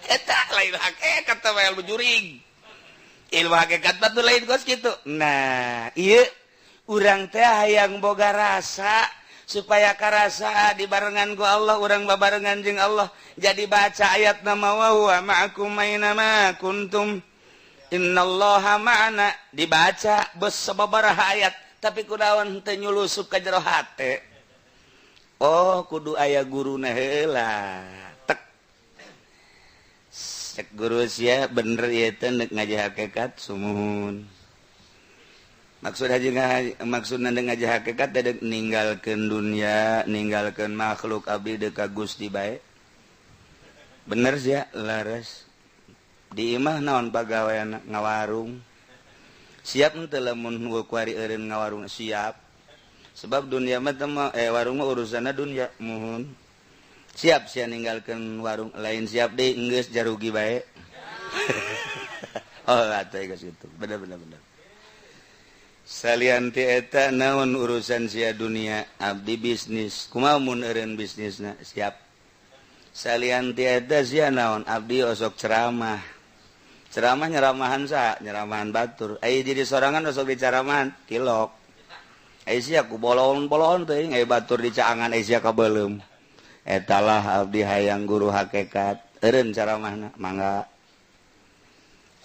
Eta lain hakikat teh ilmu jurig. Ilmu hakikat mah lain kos kitu. Nah, ieu urang teh hayang boga rasa supaya karasa dibarengan ku Allah, urang babarengan jeung Allah. Jadi baca ayat nama wa huwa ma'akum aina ma kuntum. Innallaha ma'ana, dibaca bes sababaraha ayat tapi kunaon teu nyulusup ka jero hate. Oh, kudu aya guruna heula. Tek. Cek guru sia bener ieu teh neuk ngaji hakikat sumuhun. Maksud haji maksudna ngaji hakikat teh deuk ninggalkeun dunia, ninggalkeun makhluk abdi deuk ka Gusti bae. Bener sia laras. Di imah naon pagawean ngawarung. Siap henteu lamun kuari eureun ngawarung? Siap. Sebab dunia mah teh warung mah urusanna dunia, muhun. Siap sia ninggalkeun warung, lain siap deui enggeus jarugi bae. Oh, atuh geus kitu. Bener bener bener. Salian ti eta naon urusan sia dunia, abdi bisnis. Kumaha mun eureun bisnisna? Siap. Salian ti eta sia naon, abdi osok ceramah. Ceramah nyeramahan sa, nyeramahan batur. Ai jadi sorangan osok dicaramahan, tilok. Ai sia ku bolon-bolon teuing, ai batur dicaangan ai sia kabeuleum. Eta lah abdi hayang guru hakikat. Eureun ceramahna, mangga.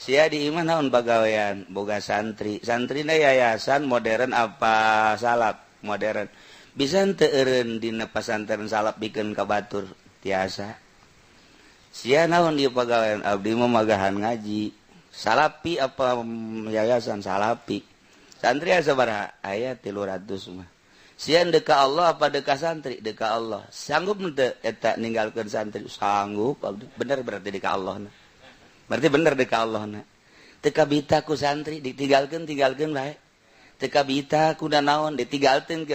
Sia di imah naon pagawean, boga santri. Santrina yayasan modern apa salap? Modern. Bisa henteu eureun dina pasantren salap bikeun ka batur? Tiasa. Sia naon ieu pagawean, abdi mah magahan ngaji. Salapi apa yayasan? Salapi. Santri sabaraha? Aya 300 mah. Sia deuk ka Allah apa deuk ka santri? Deuk ka Allah. Sanggup henteu eta ninggalkeun santri? Sanggup abdi. Bener berarti deuk ka Allah na. Berarti bener deuk ka Allah na. Teu kabita ku santri ditinggalkeun, tinggalkeun bae. Teu kabita ku naon ditinggalkeun.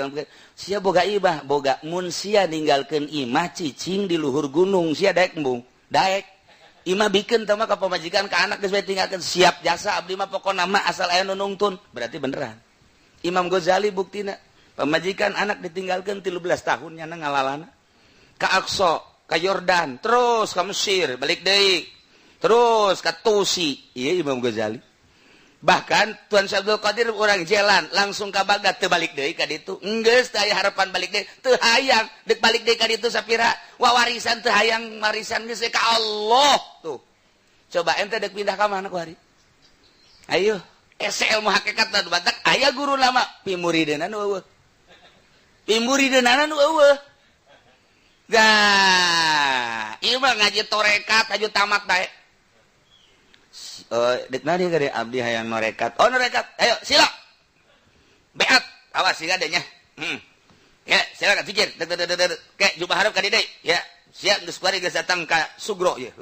Sia boga imah, boga. Mun sia ninggalkeun imah cicing di luhur gunung, sia daek embung. Daek. Imah bikeun teh mah ka pamajikan ka anak geus bae tinggalkeun, siap jasa abdi mah pokona mah asal aya nu nungtun. Berarti beneran. Imam Ghazali buktina pamajikan anak ditinggalkeun 13 tahun nyana ngalalana. Ka Aqsa, ka Yordan, terus ka Mesir, balik deui. Terus ka Tusi. Ieu Imam Ghazali. Bahkan Tuan Syekh Abdul Qadir urang jalan langsung ka Baghdad teu balik deui ka ditu. Enggeus teu aya harapan balik deui, teu hayang deuk balik deui ka ditu sapira wawarisan teu hayang warisan geus ka Allah tuh. Coba ente deuk pindah ka mana ku hari? Ayo, ese ilmu hakikat nu batak aya guru lama pimurideuna nu eueuh. Pimurideunana nu eueuh. Gah, ieu mah ngaji torekat aju tamat bae. Dek nadi gede abdi hayang norekat. Oh norekat, ayo sila. Beat, awas sila deh nya. Ya, silakan pikir. Dek dek dek dek. Ke jubah hareup ka dieu. Ya, siap geus kuari geus datang ka Sugro ye.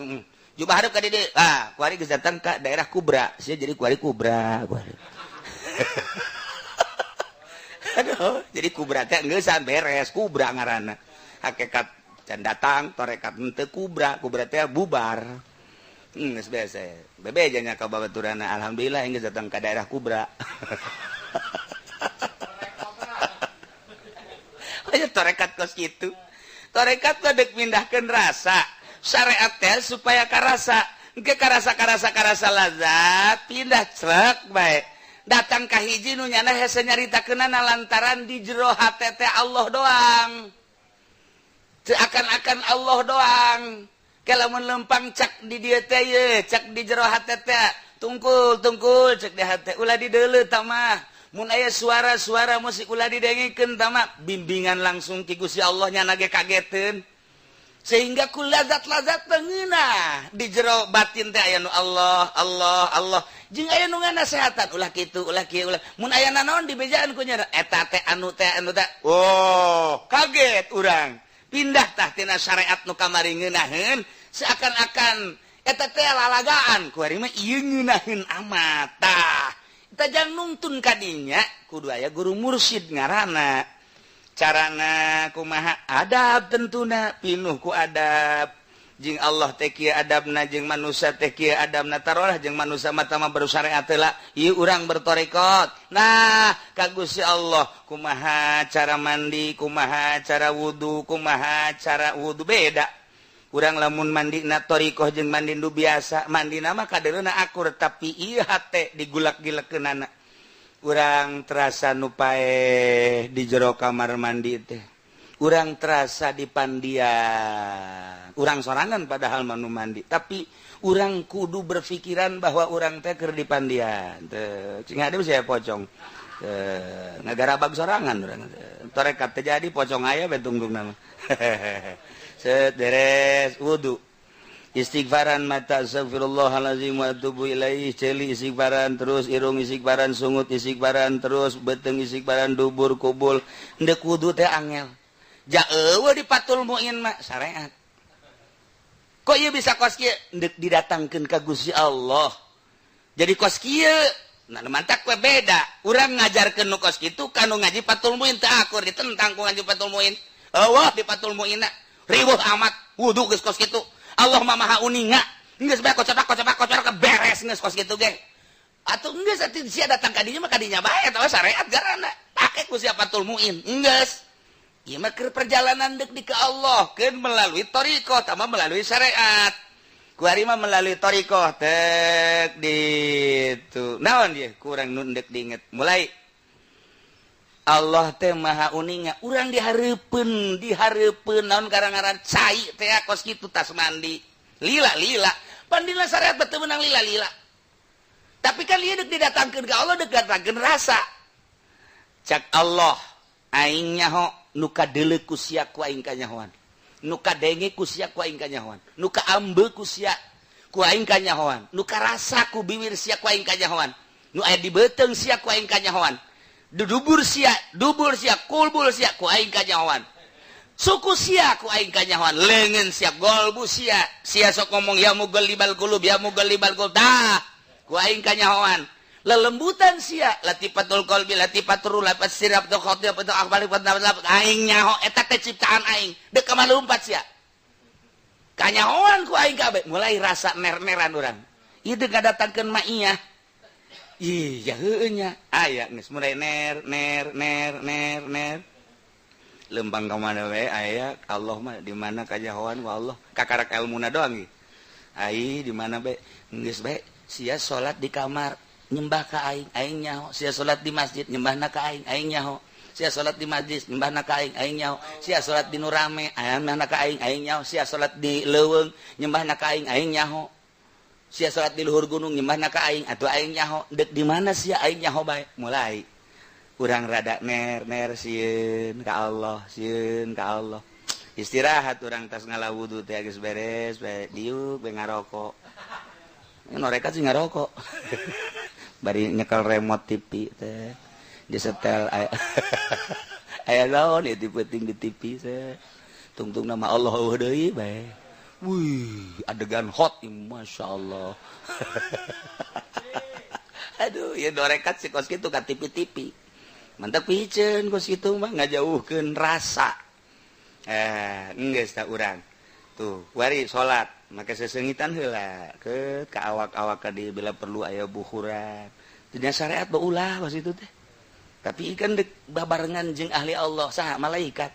Jubah hareup ka dieu. Ah, kuari geus datang ka daerah Kubra. Sia jadi kuari Kubra, kuari. Aduh, jadi Kubra teh geus beres, Kubra ngaranna. Hakikat can datang, torekat henteu Kubra, Kubra teh bubar. Geus biasa. Bebe nya ka babaturana, alhamdulillah geus datang ka daerah Kubra. Aya torekat kos kitu. Torekat mah deuk mindahkeun rasa. Syariat teh supaya karasa. Engke karasa-karasa-karasa lazat, pindah crek bae. Datang ka hiji nu nyana hese nyaritakeunana lantaran di jero hate teh Allah doang. Teu akan-akan Allah doang. Lamun lempang cak di dieu teh ye, cak di jero hate teh, tungkul-tungkul cek di hate, ulah dideuleu tah mah. Mun aya suara-suara musik ulah didengikeun tah mah, bimbingan langsung ki Gusti Allah nya ge kageteun. Sehingga ku lazat-lazat tengeunah di jero batin teh aya nu Allah, Allah, Allah. Jeung aya nu nganasehatan ulah kitu, ulah kieu, ulah. Mun aya nanaon dibejaan ku nya eta teh anu teh anu teh. Oh, kaget urang. Pindah tah tina syariat nu kamari ngeunaheun seakan-akan eta teh lalagaan ku ari mah ieu ngeunaheun amat tah. Eta jang nungtun kadinya kudu aya guru mursyid ngaranna. Carana kumaha adab tentuna pinuh ku adab. Jeung Allah teh kieu adabna jeung manusia teh kieu adabna tarolah jeung manusia mah tama baru syariat heula ieu urang bertorekot. Nah, ka Gusti Allah kumaha cara mandi, kumaha cara wudu, kumaha cara wudu beda. Urang lamun mandi na torikoh jeung mandi nu biasa, mandina mah kadeuleuna akur tapi ieu hate digulak-gilekeunana. Urang terasa nu paeh di jero kamar mandi teh. Urang terasa di pandian. Urang sorangan padahal mah nu mandi, tapi urang kudu berpikiran bahwa urang teh keur di pandian. Teu cing ade saya pocong. Teu ngagarabag sorangan urang. Torekat teh jadi pocong aya we tungtungna mah. Set beres wudu. Istighfaran mata astagfirullahalazim wa atubu ilaih, celi istighfaran terus, irung istighfaran, sungut istighfaran terus, beteng istighfaran, dubur kubul. Ndek wudu teh angel. Ja eueuh di Fathul Muin mah syariat. Kok ieu bisa kos kieu? Ndek didatangkeun ka Gusti Allah. Jadi kos kieu, nah mantak we beda. Urang ngajarkeun nu kos kitu ka nu ngaji Fathul Muin teu akur ditentang ku ngaji Fathul Muin. Eueuh di Fathul Muin riweuh amat wudu geus kos kitu. Allah mah maha uninga. Geus bae kocopak-kocopak beres geus kos kitu ge. Atuh geus atuh sia datang ka dinya mah ka dinya bae atawa syariat garana. Pake ku sia Fathul Muin. Geus. Ieu mah keur perjalanan deuk di ka Allah keun melalui thariqah tama melalui syariat. Ku ari mah melalui thariqah tek ditu. Naon ieu kurang nu deuk diinget. Mulai Allah teh maha uninga, urang dihareupeun, dihareupeun naon gara-gara cai teh kos kitu tas mandi. Lila-lila. Pandina syariat teu meunang lila-lila. Tapi kan ieu deuk didatangkeun ka Allah deuk datangkeun rasa. Cak Allah aing nyaho nu kadeuleu ku sia ku aing kanyahoan. Nu kadenge ku sia ku aing kanyahoan. Nu kaambe ku sia ku aing kanyahoan. Nu karasa ku biwir sia ku aing kanyahoan. Nu aya di beuteung sia ku aing kanyahoan. Dubur sia, dubur sia, kulbul sia ku aing kanyahoan. Suku sia ku aing kanyahoan, leungeun sia, golbu sia. Sia sok ngomong ya mugallibal qulub, ya mugallibal qulub. Tah, ku aing kanyahoan. Lelembutan sia, latifatul qalbi, latifatul ruh, latifatul sirab, khotir, betul akbal, aing nyaho eta teh ciptaan aing. Deuk ka lumpat sia. Kanyahoan ku aing kabeh, mulai rasa ner-neran urang. Ieu deuk ngadatangkeun maiyah. Iya heueuh nya. Aya geus mulai ner ner ner ner ner. Lempang ka mana we aya Allah mah di mana kanyahoan ku Allah. Kakarak elmuna doang ieu. Ai di mana bae geus bae sia salat di kamar nyembah ka aing, aing nyaho. Sia salat di masjid nyembahna ka aing, aing nyaho. Sia salat di majlis nyembahna ka aing, aing nyaho. Sia salat di nu rame nyembahna ka aing, aing nyaho. Sia salat di leuweung nyembahna ka aing, aing nyaho. Sia salat di luhur gunung nyembahna ka aing, atuh aing nyaho. Deuk di mana sia aing nyaho bae. Mulai urang rada ner ner sieun ka Allah, sieun ka Allah. Istirahat urang tas ngala wudu teh geus beres bae, diuk bae ngarokok. Norekat sih ngarokok bari nyekel remote TV teh, disetel aya aya naon ieu penting di TV teh, tungtung nama Allah eueuh deui bae. Wih, adegan hot, Masya Allah. Aduh, ya dorekat sih kos kitu ka TV-TV. Mantap piceun kos kitu mah ngajauhkeun rasa. Eh, geus tak urang. Tuh, wari salat, make sesengitan heula ke ka awak-awak ka dieu, bila perlu aya buhuran. Dunia syariat beulah pas itu teh. Tapi kan dek babarengan jeung ahli Allah saha, malaikat.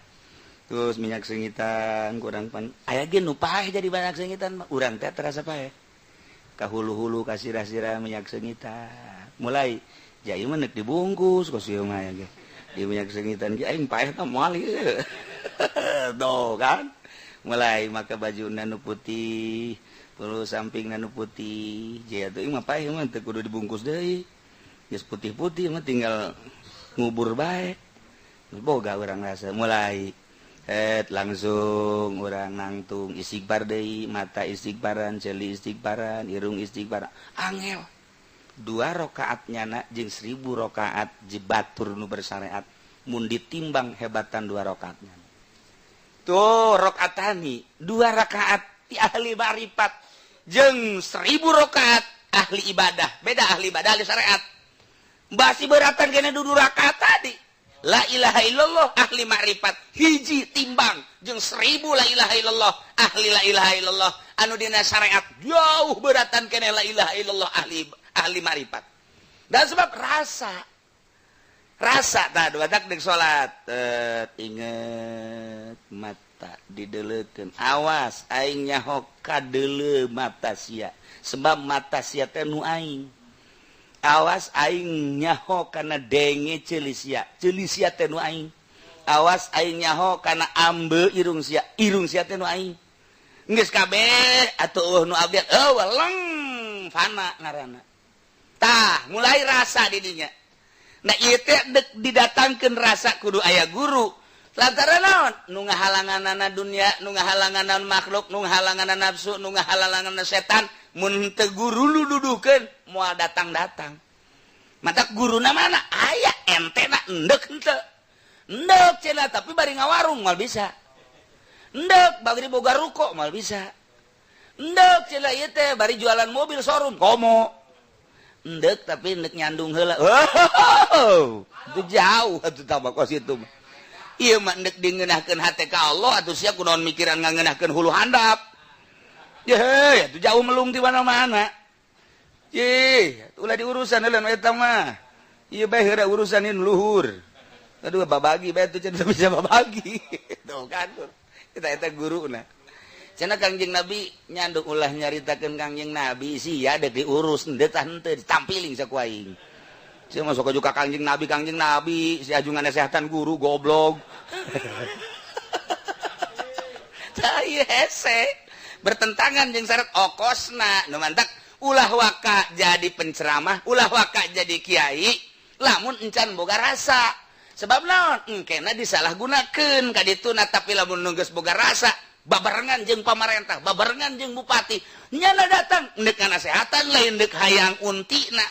Terus minyak sengitan kurang pan aya ge nu paeh jadi banyak sengitan mah urang teh terasa paeh. Ka hulu-hulu ka sirah-sirah minyak sengitan. Mulai jai mah neuk dibungkus kos ieu mah ge. Di minyak sengitan ge aing paeh mah moal ieu. Tuh kan. Mulai maka baju nu putih, perlu samping nu putih. Jaya tuh mah paeh mah teu kudu dibungkus deui. Geus putih-putih mah tinggal ngubur bae. Boga urang rasa mulai et langsung urang nangtung istighfar deui, mata istighfaran, ceuli istighfaran, irung istighfar. Angel. Dua rakaat nyana jeung 1000 rakaat jebatur nu bersyariat mun ditimbang hebatan dua rakaatnya. Tuh rakaatani, dua rakaat ti ahli ma'rifat jeung 1000 rakaat ahli ibadah. Beda ahli ibadah ahli syariat. Basi beratan kena dudu rakaat tadi. La ilaha illallah ahli ma'rifat hiji timbang jeung 1000 la ilaha illallah ahli la ilaha illallah anu dina syariat jauh beratan kena la ilaha illallah ahli ahli ma'rifat. Dan sebab rasa rasa tah dua tak dek salat inget mata didelekeun, awas aing nyaho kadeuleu mata sia sebab mata sia teh nu aing. Awas aing nyaho kana denge ceuli sia, ceuli sia teh nu aing. Awas aing nyaho kana ambe irung sia, irung sia teh nu aing. Geus kabeh atuh eueuh nu abdi eueuh leng fana ngaranna. Tah mulai rasa di dinya. Nah ieu teh dek didatangkeun rasa kudu aya guru. Lantaran naon? Nu ngahalanganana dunia, nu ngahalanganana makhluk, nu ngahalanganana nafsu, nu ngahalanganana setan. Mun teu guru lu dudukeun moal datang-datang. Mata guruna mana? Aya ente na endek henteu. Endek cenah tapi bari ngawarung moal bisa. Endek bari boga ruko moal bisa. Endek cenah ieu teh bari jualan mobil showroom komo. Endek tapi endek nyandung heula. Oh, itu jauh atuh tambah kos itu mah. Ieu mah endek dingeunahkeun hate ka Allah atuh sia kunaon mikiran ngangeunahkeun hulu handap. Ye, itu jauh melung di mana-mana. Ye, ulah diurusan heula nu eta mah. Ieu bae heula urusan ieu luhur. Aduh, babagi bae atuh cenah bisa babagi. Tuh kan. Kita eta guruna. Cenah Kangjeng Nabi nyandung ulah nyaritakeun Kangjeng Nabi sia dek diurus henteu tah henteu ditampiling saku aing. Sia masuk juga Kangjeng Nabi, Kangjeng Nabi, si ajungan nasehatan guru goblok. Tah ieu hese. Bertentangan jeung syarat okosna nu mantak ulah waka jadi penceramah, ulah waka jadi kiai lamun encan boga rasa. Sebab naon? Engkena disalahgunakeun ka dituna, tapi lamun nu geus boga rasa babarengan jeung pamarentah, babarengan jeung bupati, nyana datang ndek nasehatan lain ndek hayang untina.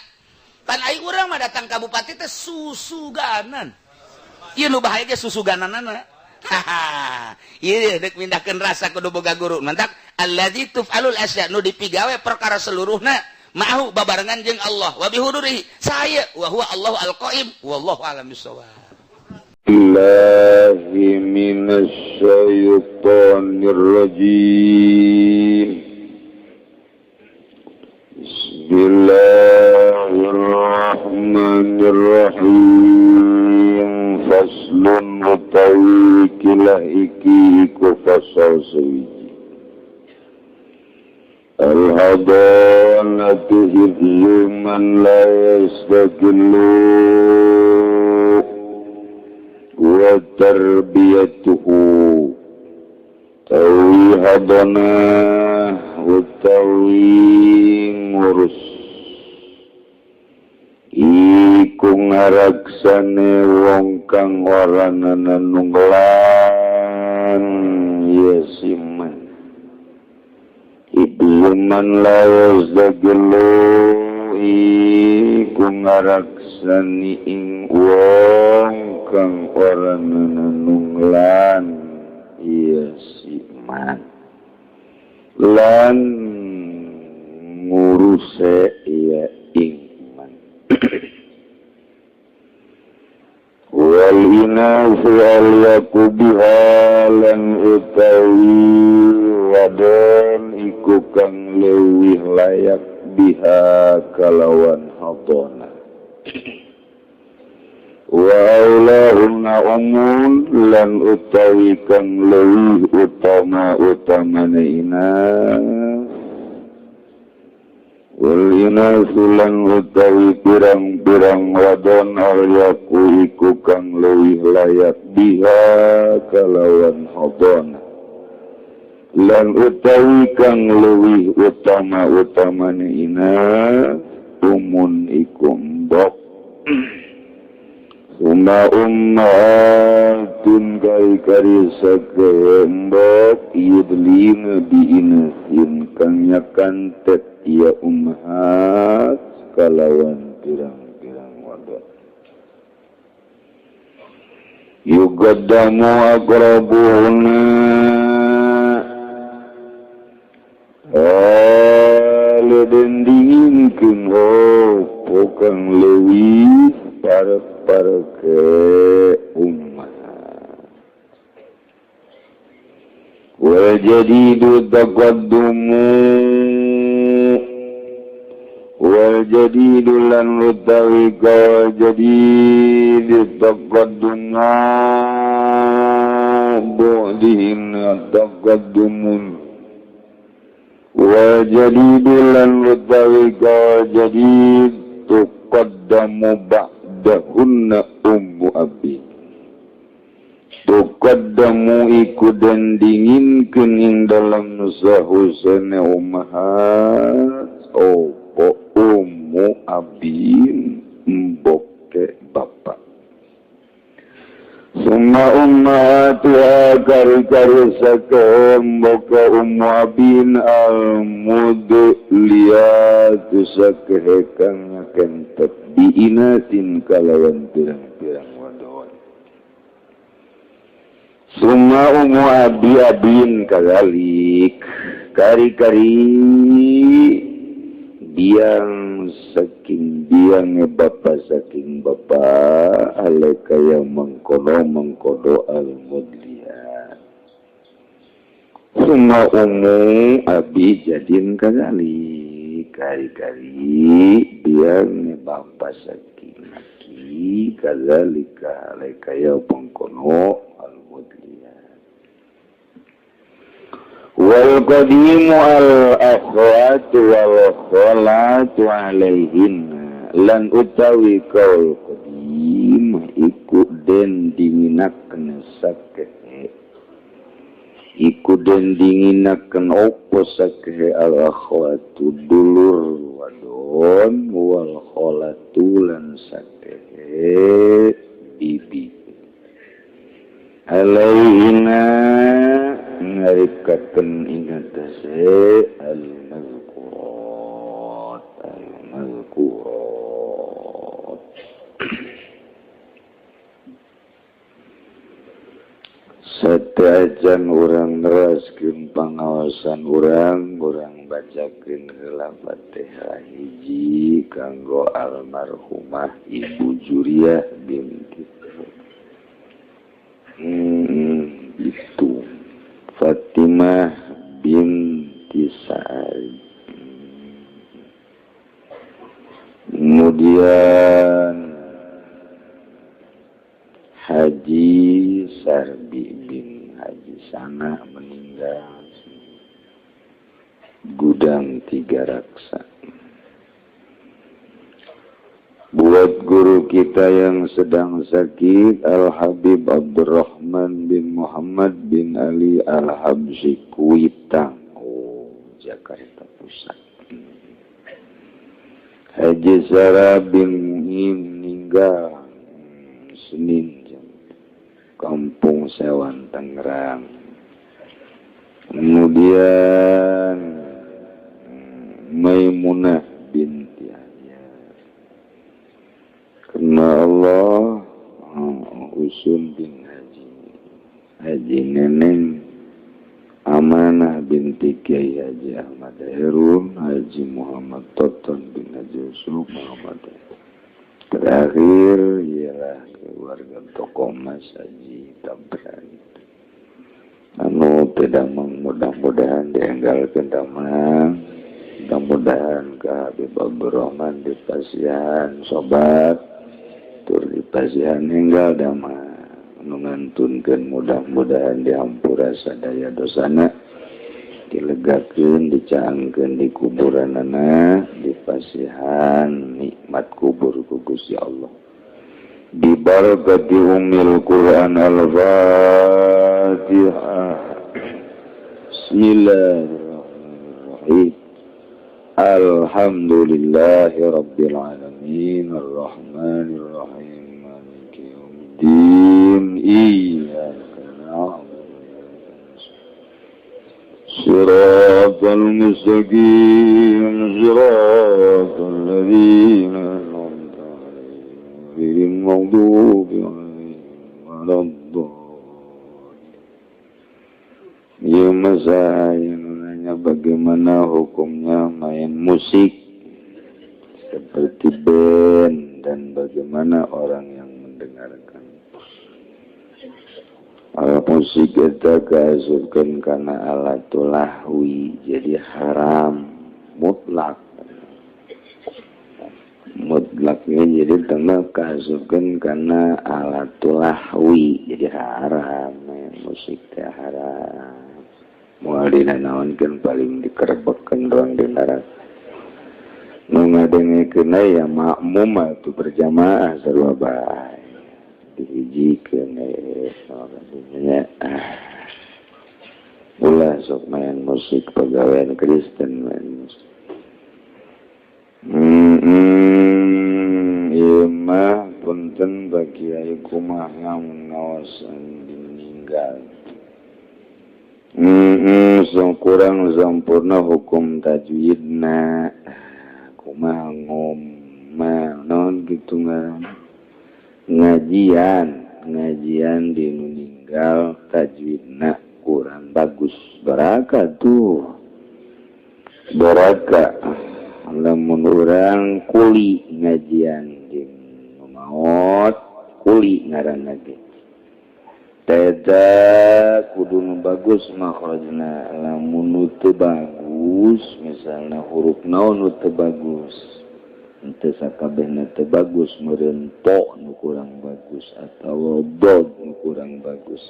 Pan ai urang mah datang ka bupati teh susuganan. Ieu nu bahaya ge susugananana. Haha, ieu dek mindahkeun rasa kudu boga guru. Mantak allazi tuf'alul asya nu dipigawe perkara seluruhna ma'ahu babarengan jeung Allah wa bihudurihi saya wa huwa Allahu al-qaim wallahu a'lam bissawab. Billahi minasyaitonir rajim. Bismillahirrahmanirrahim. Faslun utawi kilah iki iku fasal sewiji. Al-hadanatu hifzu man la yastaqillu wa tarbiyatuhu. Tawi hadanah utawi ngurus iku ngaraksane wong kang ora nungglan siman ibluman la yazdagelu iku ngaraksani ing wong kang ora nenunglan iya siman lan nguruse iya ing man wal inasu al yakubiha lan utawi wadon iku kang leuwih layak biha kalawan hadona wa aulahunna umun lan utawi kang leuwih utama utamane inas wal inasu lan utawi pirang-pirang wadon al yaku iku kang leuwih layak biha kalawan hadona lan utawi kang leuwih utama utamane inas umun iku mbok Uma ummaatun kari-kari sakembok yudlina biinasin kang nyakantet ya ummahat kalawan pirang-pirang wadon yugaddamu aqrabuhunna aleden dinginkeun opo kang leuwih parek-pareke ummah wal jadidu taqaddumu wal jadidu lan utawi kal jadidu taqaddumu bu'dihin taqaddumun wal jadidu lan utawi kal jadid tuqaddamu ba'dahunna ummu abi tuqaddamu iku den dinginkeun ing dalam sahusene ummahat opo ummu abin mboke bapak summa ummahatuha kari-kari sake mboke ummu abin al-mudliyatu sake kang nyakentet diinasin kalawan pirang-pirang wadon summa ummu abi abin kagalik kari-kari biang saking biang bapa saking bapa alaika yang mengkono mengkono al-mudliyat summa ummu abi jadin kagalik kari-kari biang bapa saking aki kadzalika alaika ya pengkono al-mudliyat wal qadimu al akhwatu wal khalatu alaihin lan utawi kaul qadim iku den dinginaken sakehe iku den dinginaken opo sakehe al akhwatu dulur wadon wal khalatu lan sakehe bibi alaihina ngarikaken ing atase al-mazkurat al-mazkurat satajan urang neraskeun pangaosan urang urang bacakeun heula Fatihah hiji kanggo almarhumah Ibu Juriah binti itu Fatimah binti Sa'id. Kemudian Haji Sarbi bin Haji Sana meninggal Gudang Tiga Raksa. Buat guru kita yang sedang sakit, Al-Habib Abdurrahman bin Muhammad bin Ali Al-Habsyi Kuitang, oh, Jakarta Pusat. Haji Sarah bin Mu'in meninggal Senin, Kampung Sewan, Tangerang. Kemudian Maimunah binti Yahya. Karena Allah Usun bin Haji Haji Neneng, Amanah binti Kiai Haji Ahmad Herun, Haji Muhammad Toton bin Haji Yusuf Muhammad. Terakhir ialah keluarga tokoh Mas Haji Tabran anu tidak, mudah-mudahan dienggalkeun damang, mudah-mudahan ke Habib Abdurrahman dipasihan sobat tur dipasihan enggal damang, anu ngantunkeun mudah-mudahan dihampura sadaya dosana, dilegakeun, dicaangkeun di kuburanana, dipasihan nikmat kubur ku Gusti Allah. Bibarakati ummil Quran. Al-Fatihah. Bismillahirrahmanirrahim. Alhamdulillahi rabbil alamin, arrahmanir rahim, maliki yaumiddin, iyyaka na'budu wa iyyaka nasta'in, siratal mustaqim, siratal ladzina an'amta 'alaihim, ghairil maghdubi 'alaihim waladdallin. Ieu mah saya nanya, bagaimana hukumnya main musik seperti band dan bagaimana orang yang mendengarkan? Alat musik eta kaasupkeun kana alat lahwi, jadi haram mutlak. Mutlaknya jadi tengah kaasupkeun kana alat lahwi, jadi haram. Main musik teh haram, moal dinanaonkeun, paling dikerebekkeun doang di neraka. Nu ngadengekeun ya makmum atuh, berjamaah sarua bae dihijikeun nya. Ah, ulah sok main musik, pegawaian Kristen main musik. Ieu mah punten bagi kiai, kumaha ngawasan meninggal so kurang sampurna hukum tajwidna, kumaha ngomel non gitu ngaran ngajian, ngajian di meninggal tajwidna kurang bagus? Baraka tuh, baraka lamun urang kuli ngajian di maot, kuli ngaranna ge. Teta kudu nu bagus makhrajna. Lamun nu teu bagus, misalna huruf naon nu teu bagus, henteu sakabehna teu bagus, meureun to nu kurang bagus atawa dod nu kurang bagus.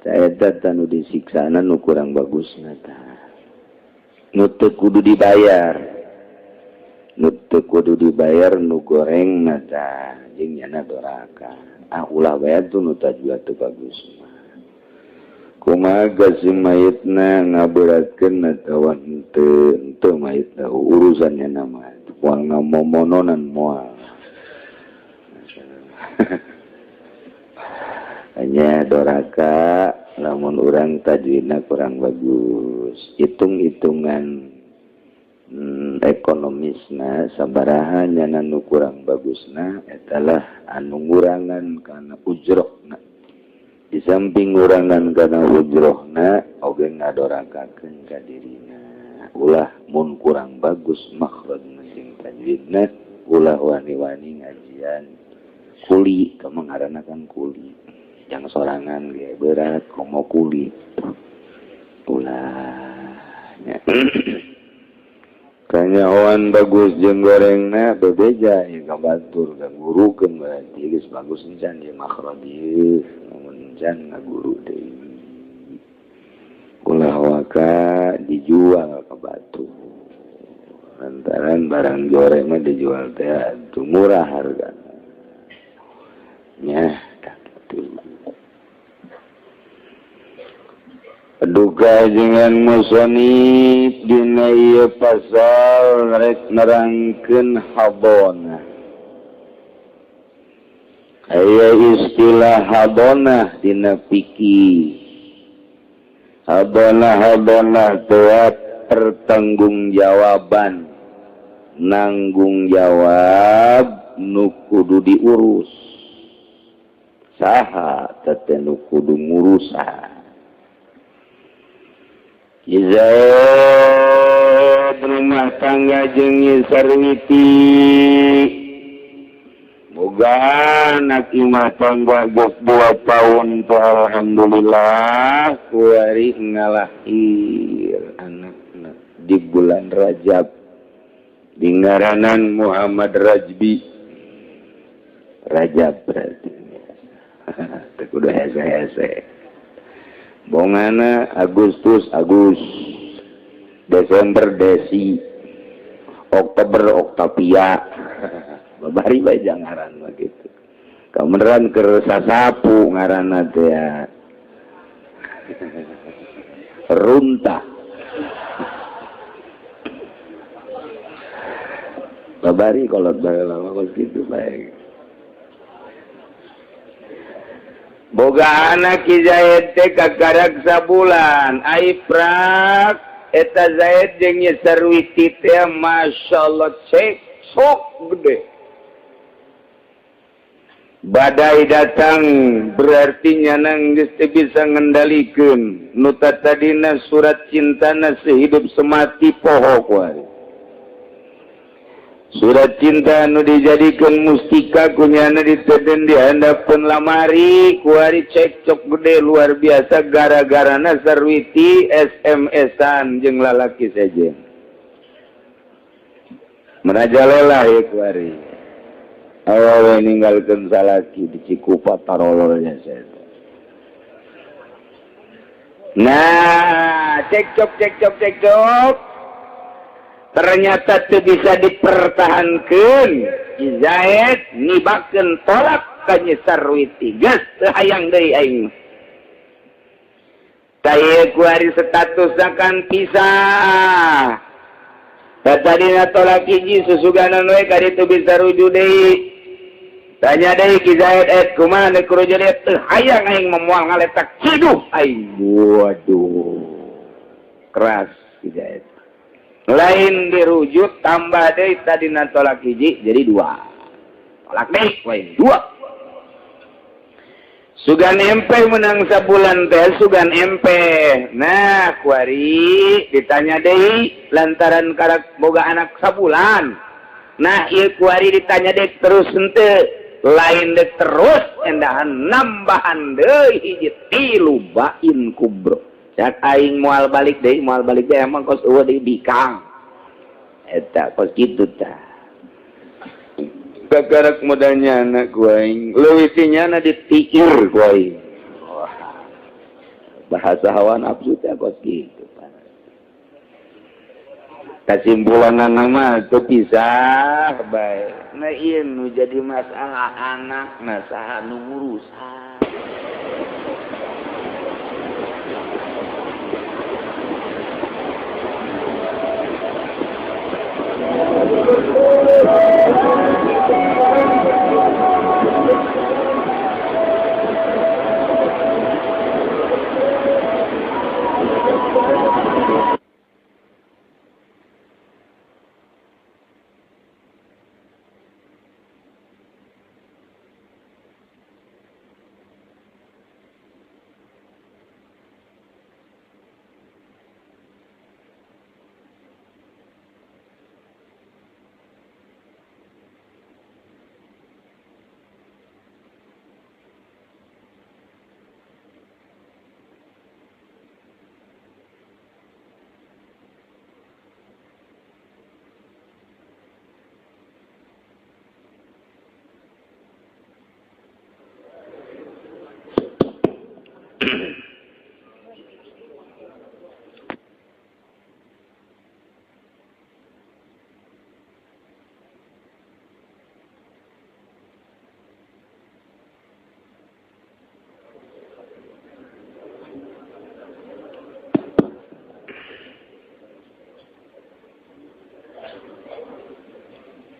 Eta tah nu disiksana nu kurang bagusna tah. Nu teu kudu dibayar. Nu teu kudu dibayar nu gorengna tah jeung nyana doraka. Ah, ulah bae tuh nu tajwid teu bagus mah. Kumaha si mayitna, ngaberatkeun atawa henteu? Henteu, mayitna urusannya nama moal ngamomononan, moal. Hanya doraka lamun urang tajwidna kurang bagus. Hitung-hitungan ekonomisna sabaraha nyana nu kurang bagusna, etalah anu ngurangan kana ujrohna. Di samping ngurangan kana ujrohna oge ngadorakakeun ka dirina. Ulah mun kurang bagus makhrajna jeung tajwidna, ulah wani-wani ngajian kuli. Kamu ngaranna kan kuli, yang sorangan ge berat, komo kuli, ulah nya. Kanyahoan bagus jeung gorengna bebeja ya ka batur, ka gurukeun, berarti geus bagus encan di makhraj ieu, mun encan ngaguru deui. Ulah waka dijual ka batur, lantaran barang goreng mah dijual teh atuh murah hargana nya kitu. Duka dengan musonif dina ieu pasal rek nerangkeun habonah. Aya istilah habonah dina fikih. Hadonah-hadonah teh pertanggungjawaban, nanggung jawab nu kudu diurus. Saha teh nu kudu ngurusan? Zaid rumah tangga jeung Sarwiti, boga anak imah tangga geus 2 tahun tuh, alhamdulillah kuari ngalahir anakna di bulan Rajab, di ngaranan Muhammad Rajbi. Rajab berarti teu kudu hese-hese. Bongana Agustus Agus, Desember Desi, Oktober Oktavia. Babari bae ngaran mah kitu. Kameneran keur sasapu ngaranna teh ya. Runtah. Babari kolot baheula mah kos kitu bae. Boga anak Ki Zaid teh kakarak sabulan. Ai prak eta Zaid jeung Nyi Sarwiti teh masyaallah cek sok gede. Badai datang berarti nyanang geus teu bisa ngendalikeun nu tadina surat cintana sehidup semati poho kuari. Surat cinta nu dijadikan mustika kunyana diteden di handapeun lamari kuari cekcok gede luar biasa gara-garana Sarwiti SMS-an jeung lalaki sejen. Merajalela ya kuari. Awewe ninggalkeun salaki di Cikupa tarololnya saya. Nah, cekcok cekcok cekcok. Ternyata teu bisa dipertahankan. Zaid nibakeun tolak ka Nyi Sarwiti. Geus teu hayang deui aing. Tah ieu kuari statusna kan pisah. Tadina tolak hiji susuganan we ka ditu bisa rujuk deui. Tanya deui Ki Zaid, et kumaha deuk rujuk deui? Teu hayang aing moal ngaletak ciduh aing. Waduh. Keras Ki Zaid. Lain dirujuk tambah deui, tadina tolak hiji jadi dua. Tolak deui lain dua. Sugan empe menang sabulan teh sugan empe. Nah, kuari ditanya deui lantaran karak boga anak sabulan. Nah, ieu kuari ditanya deui terus henteu. Lain deui terus endahan nambahan deui hiji tilu bain kubro. Cak aing moal balik deui, moal balik deui emang kos eueuh deui bikang. Eta kos kitu tah. Kakarak modalnya anak ku aing, leuwih ti nyana ditikir ku aing. Wah. Bahasa hawa nafsu teh kos kitu. Kesimpulan mah teu pisah bae. Nah ieu nu jadi masalah anak, nah saha nu ngurusan.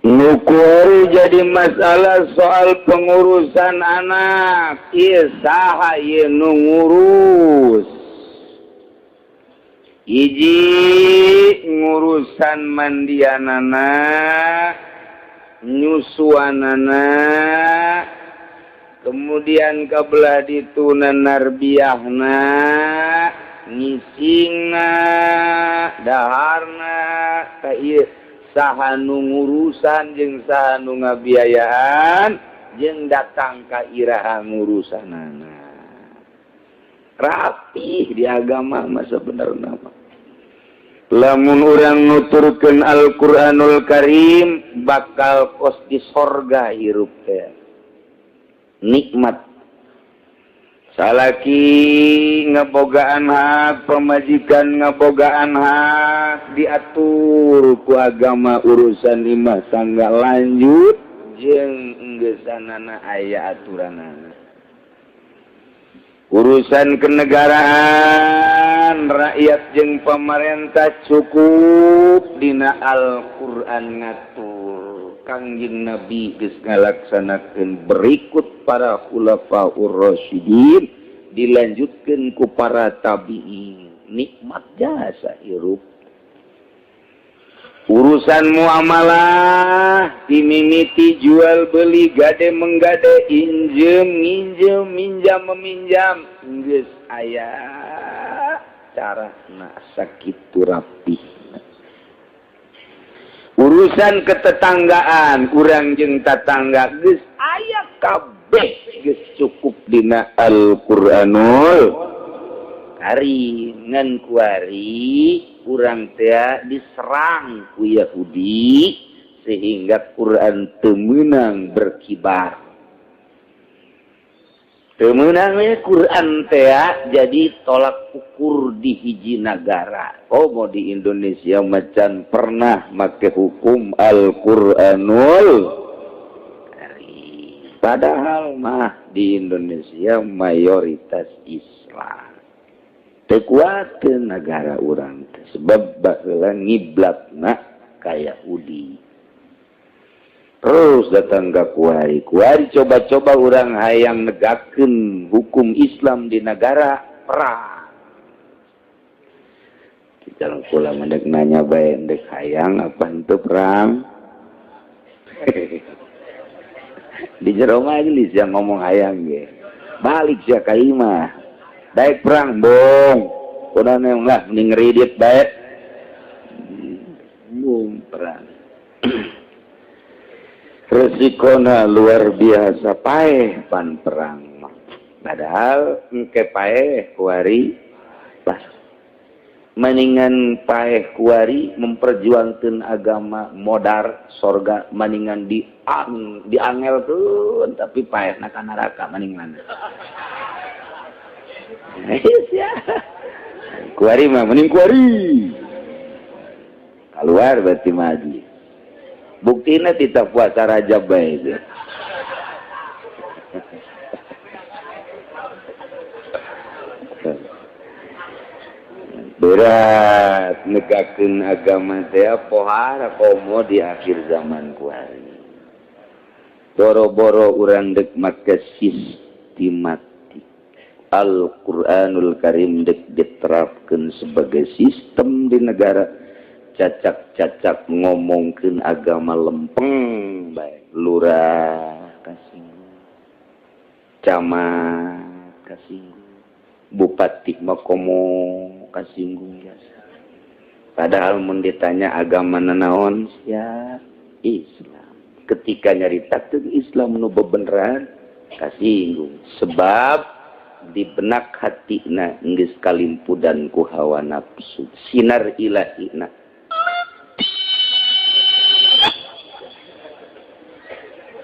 Nukuari jadi masalah soal pengurusan anak. Ieu saha ieu nu ngurus? Hiji, ngurusan mandianana, nyusuanana, kemudian kebelah dituna narbiahna, ngisingna, daharna. Ka ieu saha nu ngurusan jeung saha nu ngabiayaan jeung datang ka iraha ngurusanana? Rapih di agama mah sebenarnya mah. Lamun urang nuturkeun Al-Qur'anul Karim, bakal kos di sorga hirup teh, nikmat. Salaki ngebogaan hak, pemajikan ngebogaan hak, diatur ku agama. Urusan imah tangga lanjut jeung enggesanana aya aturanana. Urusan kenegaraan, rakyat jeung pemerintah, cukup dina Al-Qur'an ngatur. Kangjeng Nabi geus ngalaksanakeun, berikut para khulafaur rasyidin, dilanjutkeun ku para tabi'in. Nikmat jasa hirup. Urusan muamalah, dimimiti jual beli, gade menggade, injem nginjem, minjam meminjam, geus aya cara sakitu rapih. Urusan ketetanggaan, urang jeung tatangga, geus aya kabeh, geus cukup dina Al-Qur'anul Karim. Ngan kuari urang teh diserang ku Yahudi sehingga Quran teu meunang berkibar. Teu meunang we Quran teh jadi tolak ukur di hiji nagara. Oh, mau di Indonesia macan pernah make hukum Al-Qur'anul Karim. Padahal mah di Indonesia mayoritas Islam. Teu kuateun negara urang teh sebab baheula ngiblatna ka Yahudi. Terus datang ke kuari. Kuari coba-coba urang hayang negakeun hukum Islam di negara, perang. Jalan kula mendek nanya bae, ndek hayang apa henteu perang? Di jero majelis yang ngomong hayang ge. Balik sia ka imah. Daek perang, bong. Udah lah mending ngeridit bae. Bung perang. Resikona luar biasa, paeh pan perang mah. Padahal engke paeh kuari pas. Maningan paeh kuari memperjuangkan agama, modar sorga, maningan diangelkeun tapi paeh ka neraka, maning mana? Ya. Kuari mah mending kuari. Keluar berarti maju. Buktinya tidak puasa Rajab bae itu. Berat negakeun agama teh, pohara komo di akhir zaman kuari. Boro-boro urang dek make sistematik. Al-Qur'anul Karim dek diterapkan sebagai sistem di negara, cacak-cacak ngomongkeun agama lempeng bae. Lurah kasinggung, camat kasinggung, bupati mah komo kasinggung biasa. Padahal mun ditanya agama nanaon sia, Islam. Ketika nyaritakeun Islam nu bebeneran, kasinggung, sebab di benak hatina geus kalimpudan ku hawa nafsu. Sinar ilahina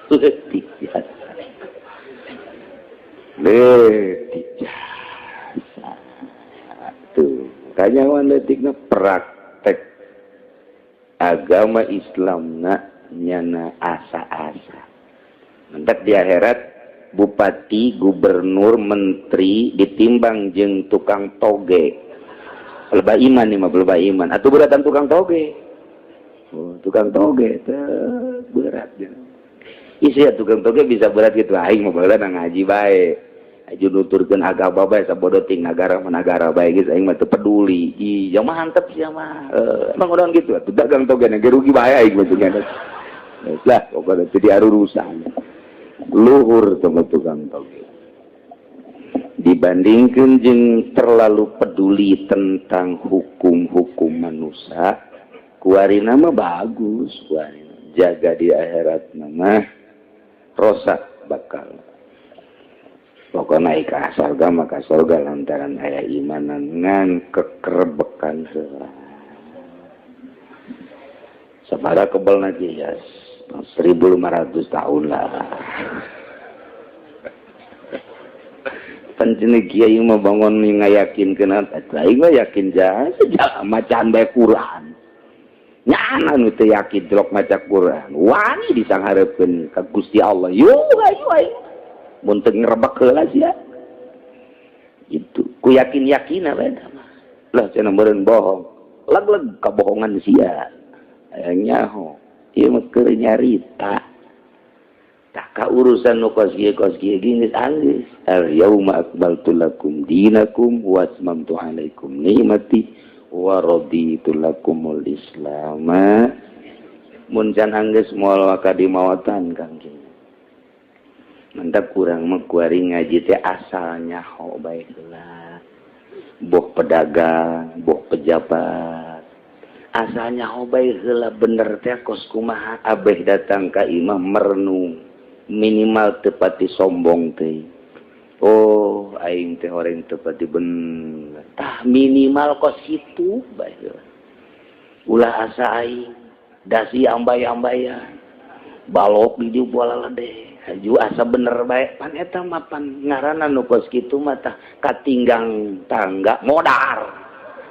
leutik jasa, leutik jasa. Tuh kanyawan leutikna praktek agama Islamna nyana asa-asa. Mentak di akhirat bupati, gubernur, menteri ditimbang jeung tukang toge. Lebah iman nih mah, lebah iman atau beratan tukang toge. Oh, tukang toge teh berat ya. Isi ya tukang toge bisa berat gitu. Aing mah baheula ngaji bae. Aju nuturkeun agama bae sabodo ting nagara mah nagara bae geus aing mah teu peduli. Ih, jang mah hantep sia mah. Emang udah gitu atuh dagang toge ge rugi bae aing mah cenah. Geus lah pokona teu diarurusan. Luhur teh tukang toge. Dibandingkan jeung terlalu peduli tentang hukum-hukum manusia, kuari nama bagus, kuari jaga di akhirat nama rosak bakal pokoknya naik ke surga maka surga lantaran aya imanan ngan kekerbekan heula sabara kebel lagi ya 1500 tahun lah. Pancene kiai mah bangun ngayakinkeun aing mah yakin jasa macan bae Quran. Nyana nu teu yakin delok maca Quran. Wani disanghareupeun ka Gusti Allah. Yo ayo aing. Mun teu ngrebek heula sia. Gitu. Ku yakin-yakina bae mah. Lah cenah meureun bohong. Leg-leg kabohongan sia. Hayang nyaho. Ieu mah keur nyarita. Tak urusan nu kos kieu geus anggeus. Al yauma akmaltu lakum dinakum wa atmamtu alaikum ni'mati wa raditu lakumul islam. Mun can anggeus moal waka dimawatan Kang. Mantap kurang mah kuari ngaji teh asal nyaho bae heula. Boh pedagang, boh pejabat. Asal nyaho bae heula bener teh kos kumaha abeh datang ka imah merenung. Minimal tepati sombong teh. Oh, aing teh orang tepati bener. Tah minimal kos kitu bae. Ulah asa aing dasi ambay-ambayan. Balok di dieu bola deh. Haju asa bener bae pan eta mah pan ngaranna nu kos kitu mah tah katinggang tangga modar.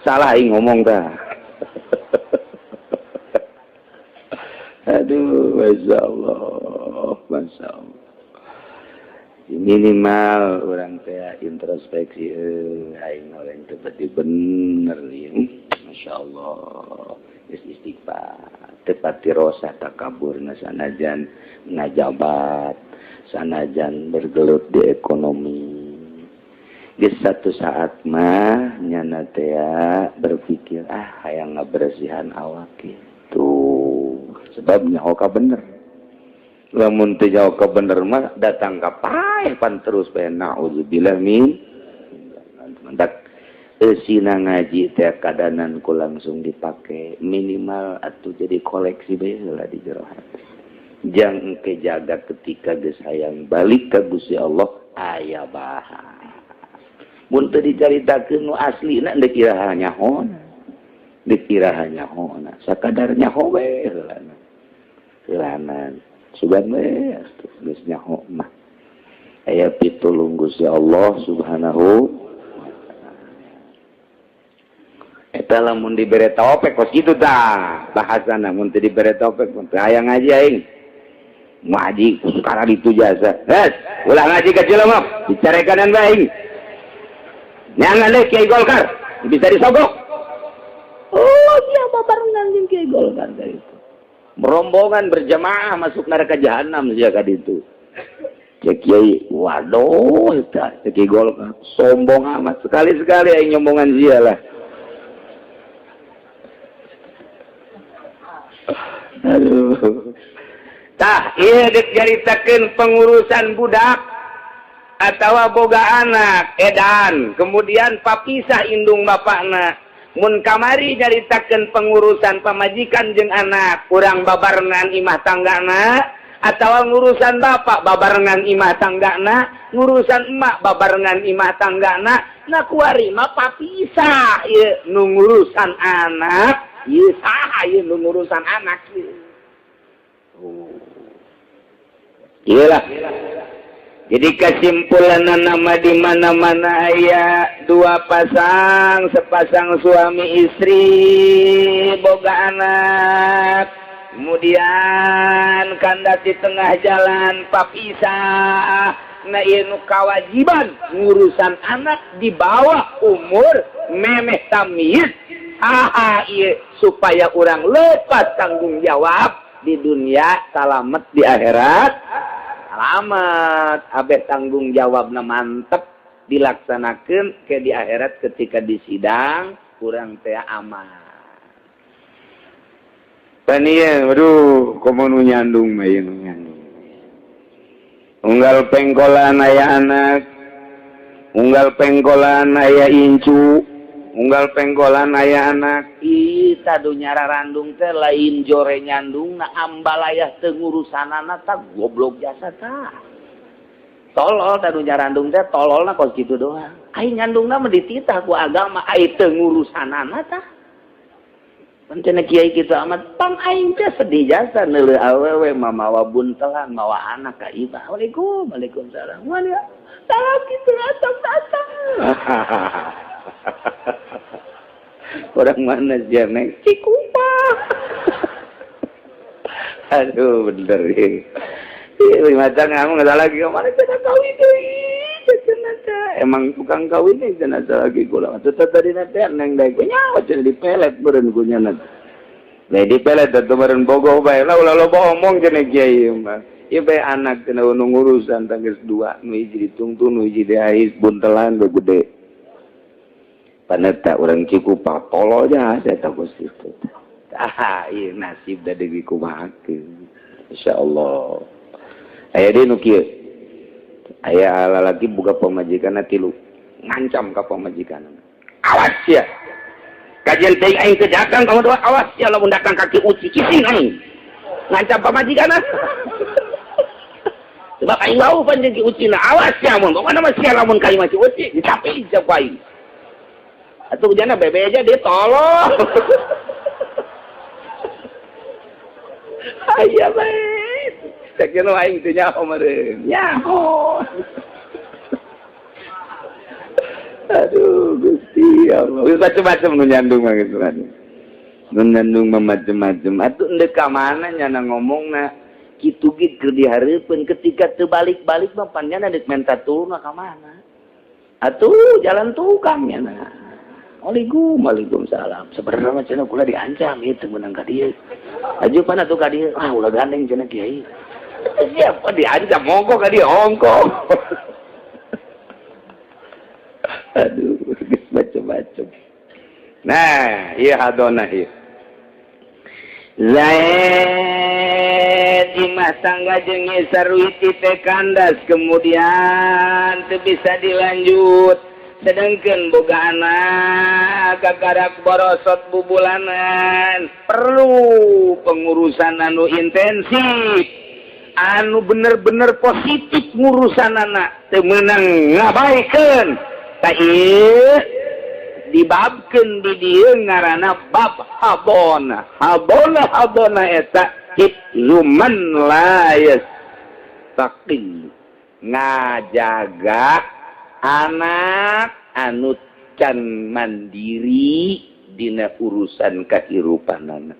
Salah aing ngomong tah. Aduh, Masya Allah, Masya Allah. Minimal orang teh introspeksi, aing orang teh berarti bener ya. Masya Allah. Geus istighfar, tepati rosa takabur sanajan ngajabat, sanajan bergelut di ekonomi. Geus satu saat mah nyana teh berpikir ah hayang ngabersihan awak gitu. Sebab nyaho ka bener. Lamun teu nyaho ka bener mah datang ka paeh pan terus bae naudzubillah min. Mantak eusina ngaji teh kadanan ku langsung dipake minimal atuh jadi koleksi bae heula di jero hati. Jang engke jaga ketika geus hayang balik ka Gusti Allah aya bahan. Mun teu dicaritakeun nu aslina deuk iraha nyahona. Deuk iraha nyahona sakadar nyaho we heula. Heulanan sugan we geus nyaho mah. Aya pitulung Gusti Allah Subhanahu wa taala. Eta lamun dibere taufik kos kitu tah bahasana mun teu dibere taufik mun teu hayang ngaji aing. Ngaji karena ditu jasa. Hes, ulah ngaji ka Cilemok, dicarekanan bae aing. Nyangan deh Kiai Golkar, bisa disogok. Oh, dia babarengan jeung Kiai Golkar dari itu. Rombongan berjamaah masuk neraka jahanam sia ka ditu. Cek Kiai, waduh eta cek Kiai Golkar sombong amat sekali-sekali aing nyombongan sia lah. Aduh. Tah, ieu deuk caritakeun pengurusan budak atawa boga anak edan, kemudian papisah indung bapakna. Mun kamari nyaritakeun pengurusan pamajikan jeung anak, urang babarengan imah tanggana, atawa ngurusan bapak babarengan imah tanggana, ngurusan emak babarengan imah tanggana, nah kuari mah papisah ieu nu ngurusan anak, ieu saha ieu nu ngurusan anak ieu. Oh. Iyalah. Jadi kesimpulan nama di mana-mana aya dua pasang, sepasang suami istri, boga anak. Kemudian kandat di tengah jalan papisah. Nah ieu nu kawajiban ngurusan anak di bawah umur memeh tamyiz. Haha ieu supaya urang lepas tanggung jawab di dunia, salamet di akhirat. Salamat abeh tanggung jawabna mantep dilaksanakan ke di akhirat ketika di sidang kurang teh aman. Panieu, aduh, komo nu nyandung mah ieu nu nyandung. Unggal pengkolan aya anak, unggal pengkolan aya incu, unggal pengkolan aya anak. Ih, tadu nyararandung teh lain jore nyandung na ambalayah teu ngurusanana tah goblok jasa tah. Tolol tadu nyarandung teh tololna kos kitu doang. Ai nyandungna mah dititah ku agama, ai teu ngurusanana tah. Pancen kiai kitu amat pang aing teh sedih jasa neuleuh awewe mamawa buntelan mawa anak ka imah. Waalaikum, waalaikumsalam. Mana? Salam kitu datang datang. Orang mana sih neng? Cikupa. Aduh bener ya. Iya, macam kamu nggak lagi kemana cenah kawin deui cenah teh. Emang tukang kawin nih cenah lagi kula. Tetep tadi teh neng daek nyawa cenah dipelet beureun ku nya. Lain dipelet atuh beureun bogoh bae lah ulah loba omong cenah kiai mah. Ieu bae anak cenah nu ngurusan tanggeus dua nu hiji ditungtun nu hiji diais buntelan we gede. Paneta urang Cikupa tolol aja eta geus kitu. Ah, ieu nasib da deui kumahakeun. Insyaallah. Aya deui nu kieu. Aya lalaki boga pamajikanna tilu. Ngancam ka pamajikanna. Awas ya. Kajian teuing aing teu datang kamu doa awas ya lamun datang kaki uci cicing aing. Ngancam pamajikanna. Sebab aing wau panjang ki ucina awas ya mun. Pokona mah sia lamun ka imah si uci dicapi ku aing. Atuh jana bebe aja dia tolong. Aya bae. Cek nu aing teu nyaho meureun. Nyaho. Aduh Gusti Allah. Geus macem-macem nu nyandung mah geus mah. Nu nyandung mah macem-macem. Atuh endek ka mana nyana ngomongna kitu ge keur dihareupeun ketika teu balik-balik mah pan nyana deuk menta tulungna ka mana. Atuh jalan tukang nyana. Waalaikum, waalaikumsalam. Sebenarnya mah cenah kula diancam ieu teu meunang ka dieu. Aju pan atuh ka dieu. Ah ulah gandeng cenah kiai. Siapa diancam monggo ka dieu ongko. Aduh, geus macem-macem. Nah, ieu hadona ieu. Zaid imah tangga jeung Sarwiti teh kandas kemudian teu bisa dilanjut. Sedangkan boga anak kakarak borosot bubulanan perlu pengurusan anu intensif anu bener-bener positif ngurusan anak teu meunang ngabaikeun ta ieu dibabkeun di dieu ngaranna bab habona habona habona eta hifzuman la yastaqil ngajaga anak anu can mandiri dina urusan kehirupan anak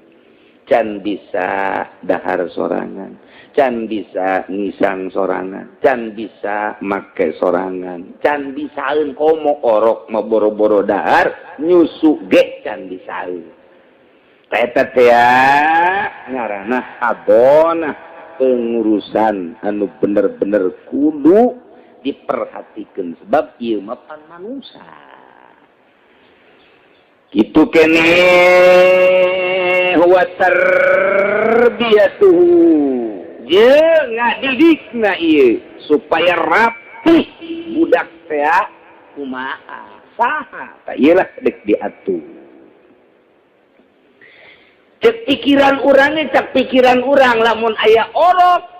can bisa dahar sorangan, can bisa ngisang sorangan, can bisa make sorangan, can bisaeun komo orok mah boro-boro dahar nyusu ge can bisaeun. Eta teh ngaranna habona pengurusan anu bener-bener kudu diperhatikan sebab ieu mah pan manusia. Kitu kene huwa tarbiyatuhu jeung ngadidikna ieu supaya rapih budak teh kumaha saha tah ieu lah dek diatur. Cek pikiran urang, cek pikiran urang lamun aya orok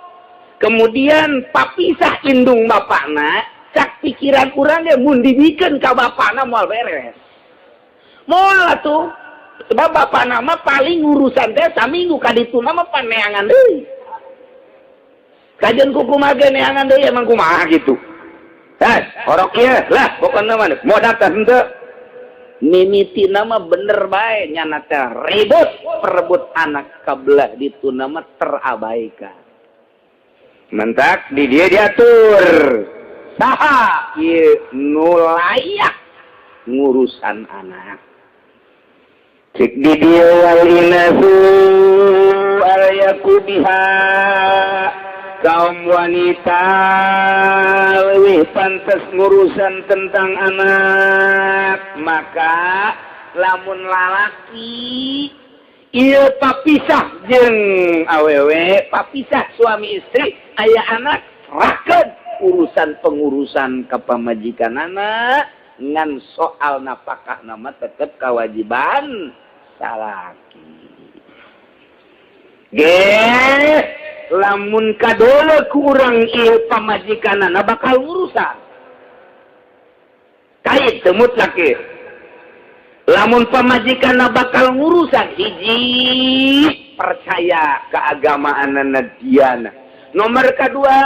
kemudian papisah indung bapakna, cak pikiran urang ge mun dibikeun ka bapakna moal beres. Moal atuh. Sebab bapakna mah paling urusan teh saminggu ka dituna mah paneangan deui. Kajian kumaha ge neangan deui emang kumaha gitu. Heh, orok ieu lah pokona mah mau datang henteu. Mimiti nama bener bae nyana teh ribut perebut anak kabelah dituna mah terabaikan. Mentak di dia diatur. Saha ieu nu layak ngurusan anak. Cek di dia wal inasu al yakubiha Kaum wanita lebih pantas ngurusan tentang anak. Maka lamun lalaki ieu papisah jeung awewe, papisah suami istri, aya anak, serahkeun urusan pengurusan ka pamajikan anak, ngan soal napakah nama tetep kewajiban salaki. Ge lamun kadole kurang ieu pamajikanana bakal ngurusan kait teu mutlak ieu. Lamun pamajikanna bakal ngurusan, hiji, percaya keagamaan diana. Nomor kedua,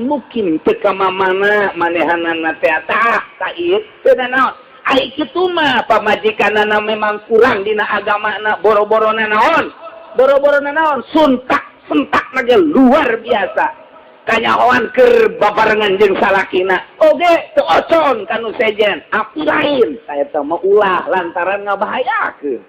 mungkin teu ka mamana manehanana teh tah kait teu naon. Ai kitu mah pamajikanana memang kurang dina agamana, boro-boro naon, boro-boro naon, suntak sentak ge luar biasa, kanyahoan keur babarengan jeung salakina oge teu ocon kanu sejen api lain. Saya teh mah ulah, lantaran ngabahayakeun.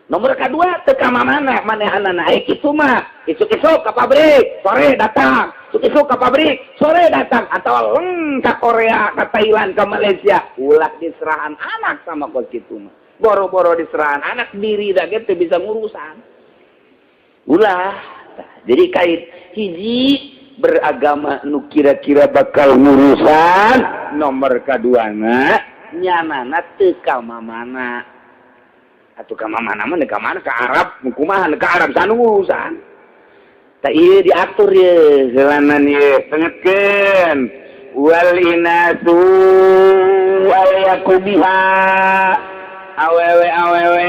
Nomor kedua, teu ka mamana manehanana. Ai kitu mah isuk-isuk ka pabrik, sore datang, isuk-isuk ka pabrik, sore datang, atau leng ka Korea, ka Thailand, ka Malaysia, ulah diserahan anak sama kos kitu mah. Boro-boro diserahan anak, diri da ge teu bisa ngurusan, ulah. Jadi kait hiji, beragama nu kira-kira bakal ngurusan. Nomor kaduana, nyanana teu ka mamana. Atuh ka mamana mah ka mana? Ka Arab kumaha? Ka Arab sanu ngurusan? Tak, ieu diatur ye jalanan ye tengetkeun. Wal inasu alyaqu biha, awewe awewe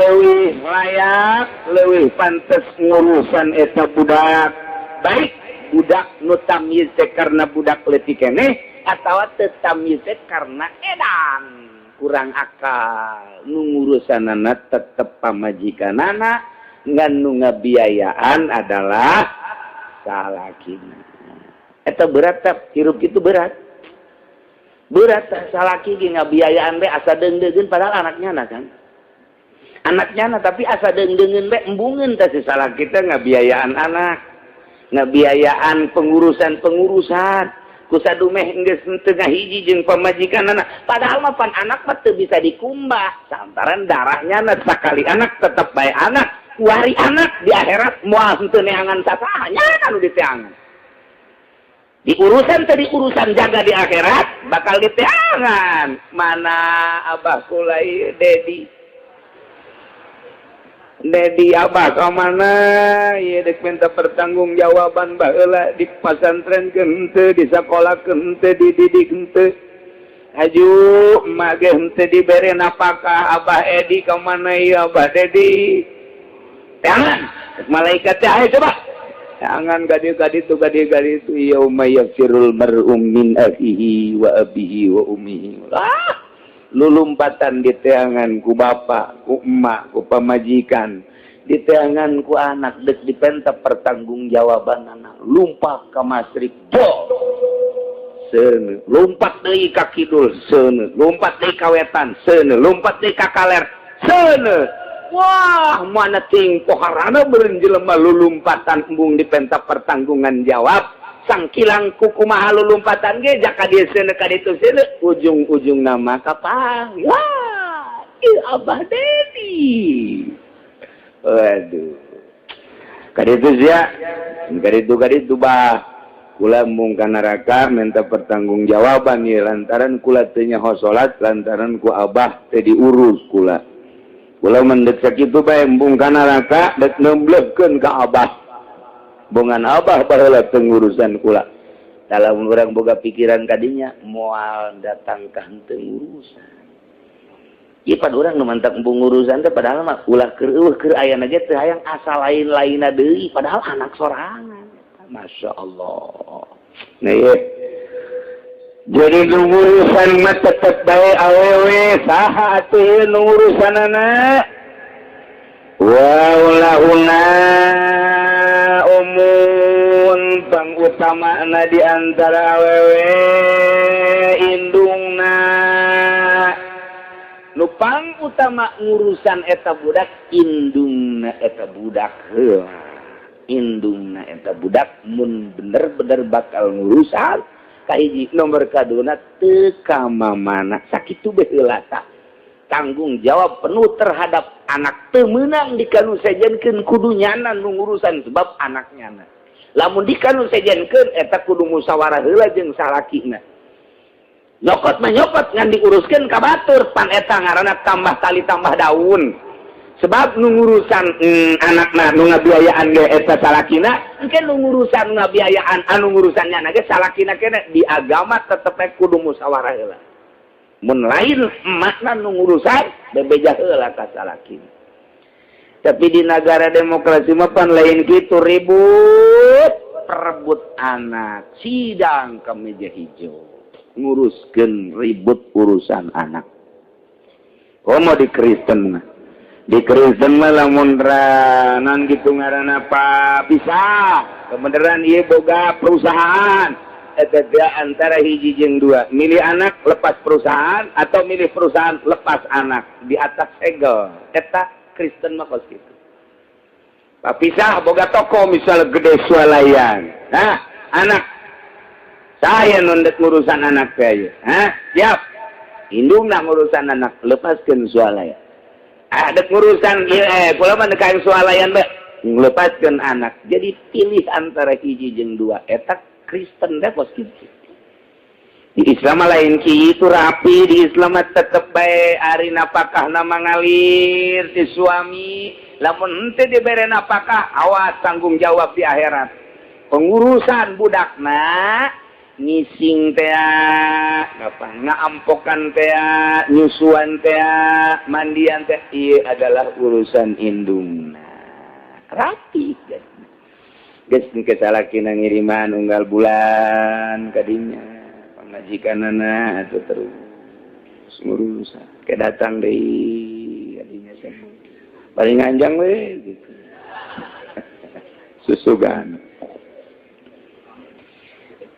leuwih layak, leuwih pantes ngurusan eta budak, baik budak nu tamyiz teh karena budak leutik keneh atawa teu tamyiz teh karena edan kurang akal. Nu ngurusanana tetep pamajikanana, ngan nu ngabiayaan adalah salakina. Eta berat tap hirup itu, berat berat. Salaki ge ngabiayaan be asa deung-deungeun, padahal anaknya na kan, anaknya na, tapi asa deung-deungeun be, embungeun teh si salaki teh ngabiayaan anak, ngabiayaan pengurusan-pengurusan kusadumeh geus teu ngahiji jeung pamajikanana. Padahal mah pan anak mah teu bisa dikumbah lantaran darahnya na. Sakali anak tetep bae anak. Wari anak di akhirat moal henteu neangan sasaha, nya nu diteangan di urusan tadi, urusan jaga di akhirat bakal diteangan. Mana abah kulai Dedi, Dedi, abah ka mana ieu? Dek minta pertanggungjawaban. Baheula di pasantren henteu, di sekolah henteu, dididik henteu, aju emak ge henteu dibere napakah. Abah Edi ka mana ieu? Abah Dedi, jangan malaikat teh, ayo coba jangan gadi gadi itu, gadi gadi itu. Yauma yafirul mar'u min akhihi wa abihi wa ummihi. Ah, lulumpatan diteangan ku bapak, ku emak, ku pamajikan, diteangan ku anak, dek dipenta pertanggungjawaban anak. Lumpat ke masrik bo seuneu, lompat deui ka kidul seuneu, lompat deui ka wetan seuneu, lompat deui ka kaler seuneu. Wah, mana ting poharana beureun jelema lulumpatan embung dipenta pertanggungan jawab. Sangkilang kukumaha lulumpatan ge, jaka dieu seuneu, ka ditu seuneu, ujung-ujung nama kapang. Wah, ieu Abah Dedi. Waduh, ka ditu sia, ka ditu, ka ditu. Bah, kula embung ka neraka minta pertanggungjawaban ieu lantaran kula teu nyaho salat, lantaran ku abah teu diurus kula. Kula mendek sakitu bae embung ka neraka, dek nemblehkeun ka abah bongan abah baheula teu ngurusan kula. Dalam orang boga pikiran kadinya moal datang ka henteu ngurusan. Ieu pan urang nu mantak embung ngurusan teh, padahal mah ulah keur eueuh, keur aya ge teu hayang, asa lain-lainna deui, padahal anak sorangan. Masya Allah. Nah, ieu jadi nu ngurusan mah tetep bae awewe. Saha atuh ieu nu ngurusanana? Wa ulahuna umun, pang utamana di antara awewe indungna. Nu pang utama ngurusan eta budak, indungna eta budak heula. Indungna eta budak mun bener-bener bakal ngurusan kahiji, nomor kaduna teu ka mamana, sakitu bae heula. Tanggung jawab penuh terhadap anak teu meunang dikanu sejenkeun, kudu nyana nu ngurusan sebab anaknya. Lamun dikanu sejenkeun, eta kudu musyawarah heula jeung salakina. Nyokot mah nyokot, ngan diuruskeun ka batur. Pan eta ngaranna tambah tali tambah daun, sebab nu ngurusan anakna, nu ngabiayaan ge eta salakina. Engke nu ngurusan ngabiayaan, anu ngurusannya ge salakina kene. Di agama tetep kudu musyawarah heula. Mun lain emakna nu ngurusan, bebeja heula ka salakina. Tapi di negara demokrasi mah pan lain kitu, ribut perebut anak, sidang ke meja hijau, nguruskeun ribut urusan anak. Komo di Kristen mah, di Kristen mah lamun non gitu ngaranna bisa kebenaran ieu boga perusahaan, eta antara hiji jeung dua, milih anak lepas perusahaan atau milih perusahaan lepas anak, di atas segel eta. Kristen mah kos kitu. Papisah boga toko misal gede swalayan. Nah, anak saya nundek ngurusan anak saya. Hah? Siap, indungna ngurusan anak, lepaskan swalayan. Ada urusan kula mah dek swalayan bae, lepaskan anak. Jadi pilih antara hiji jeung dua eta. Kristen deh kos kitu. Di Islam lain kitu, rapi. Di Islam tetep bae ari napakah nama ngalir di suami. Lamun henteu dibere napakah, awas, tanggung jawab di akhirat. Pengurusan budakna, ngising teh apa, ngaampokan teh, nyusuan teh, mandian teh, iya adalah urusan indungna. Rapi geus ke salakina ngiriman unggal bulan kadinya pamajikanana atau terus ngurusan ke datang deui kadinya, paling anjang we gitu susugan.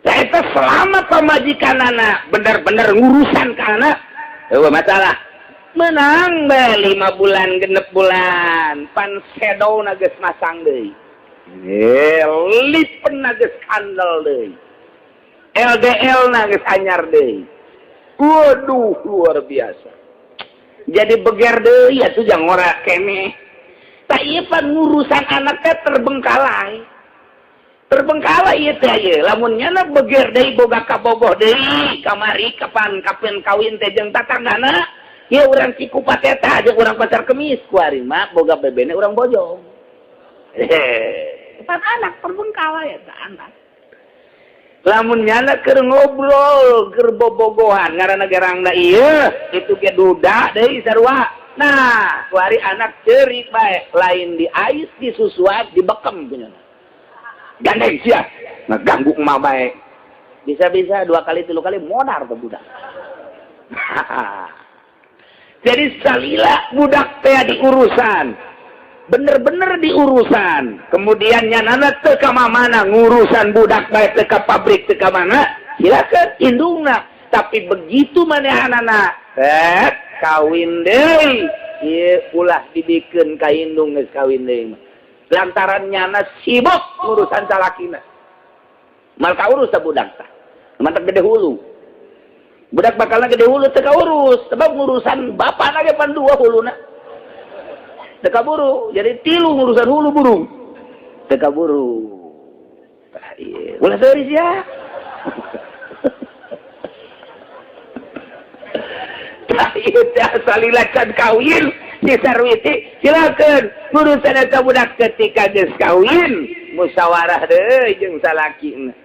Eta selama pamajikan anak bener-bener ngurusan ke anak, euweuh masalah. Menang be 5 bulan, 6 bulan, pan sedona geus masang deui, lipen geus kandel deui, LDL na geus anyar deui. Waduh, luar biasa, jadi beger deui atuh jang ngora keneh. Tak, ieu pan ngurusan anaknya terbengkalai, terbengkalai ieu teh. Ieu lamun nyana beger deui, boga kabogoh deui kamari, kapan kapan kawin teh jeung tatanggana ieu, urang Cikupa eta jeung urang Pasar Kemis, kuari mah boga bebene urang Bojong. Pan anak terbengkalai eta anak. Lamun nyana keur ngobrol, keur bobogohan, ngaranna gerangna ieu itu ge duda deui sarua. Nah, kuari anak ceurik bae, lain di ais, di susuan, di bekem punya gandeng sia ngeganggu emak bae. Bisa-bisa dua kali, tilu kali modar tuh budak. Jadi salila budak teh diurusan, bener-bener diurusan, kemudian nyanana teu ka mana, ngurusan budak bae teu ka pabrik, teu ka mana, silakan indungna. Tapi begitu manehanana kawin deui, ieu ulah dibikeun ka indung geus kawin deui, lantaran nyana sibuk urusan salakina, mal kaurus ta budak. Tah mantap, gede hulu budak bakalna, gede hulu teu kaurus, sebab ngurusan bapak ge pan dua huluna teu kaburu, jadi tilu ngurusan hulu burung teu kaburu. Tah ieu ulah seuris ya. Tah ieu teh salila can kawin si Sarwiti, silakan urusan eta budak. Ketika geus kawin, musyawarah deui jeung salakina,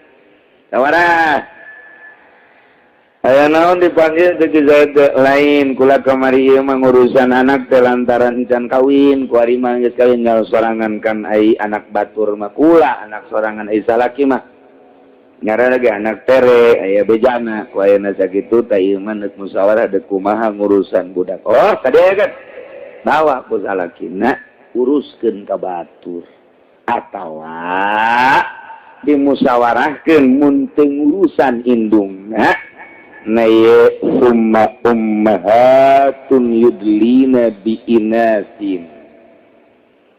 musyawarah. Aya naon dipanggil teh? Zaid lain, kula kamari ieu mah ngurusan anak teh lantaran encan kawin. Kuari mah geus kawin, ngal sorangan kan ai anak batur mah, kula anak sorangan, ai salaki mah ngaranna ge anak tere aya bejana. Ku ayeuna sakitu teh ieu mah musyawarah deuk kumaha ngurusan budak. Oh, tadi kan bawa ku salakina, uruskeun ka batur atawa dimusyawarahkeun. Mun teu ngurusan indungna, na ieu summa ummahatun yudlina bi inasin.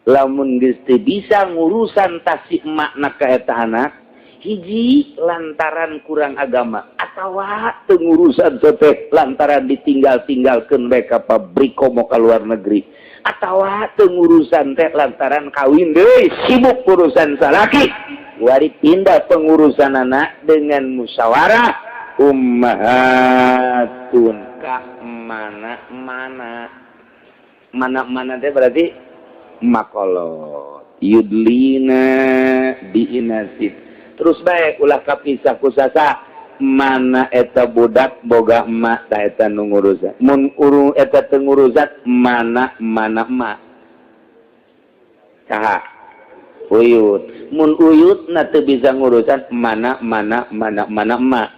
Lamun geus teu bisa ngurusan tasik makna ka eta anak, hiji lantaran kurang agama atawa teu ngurusan teh lantaran ditinggal-tinggalkeun bae ka pabrik komo ka luar negeri, atawa teu ngurusan teh lantaran kawin deui, sibuk urusan salaki. Wari pindah pengurusan anak dengan musyawarah ummahatun ka mana mana mana mana teh, berarti makolot yudlina biinasin. Terus baik, ulah kapisah kusasa. Mana eta budak boga emak, ta eta nu ngurusan. Mun urung eta teu ngurusan, mana mana emak, saha? Uyut. Mun uyut na teu bisa ngurusan, mana mana mana mana emak.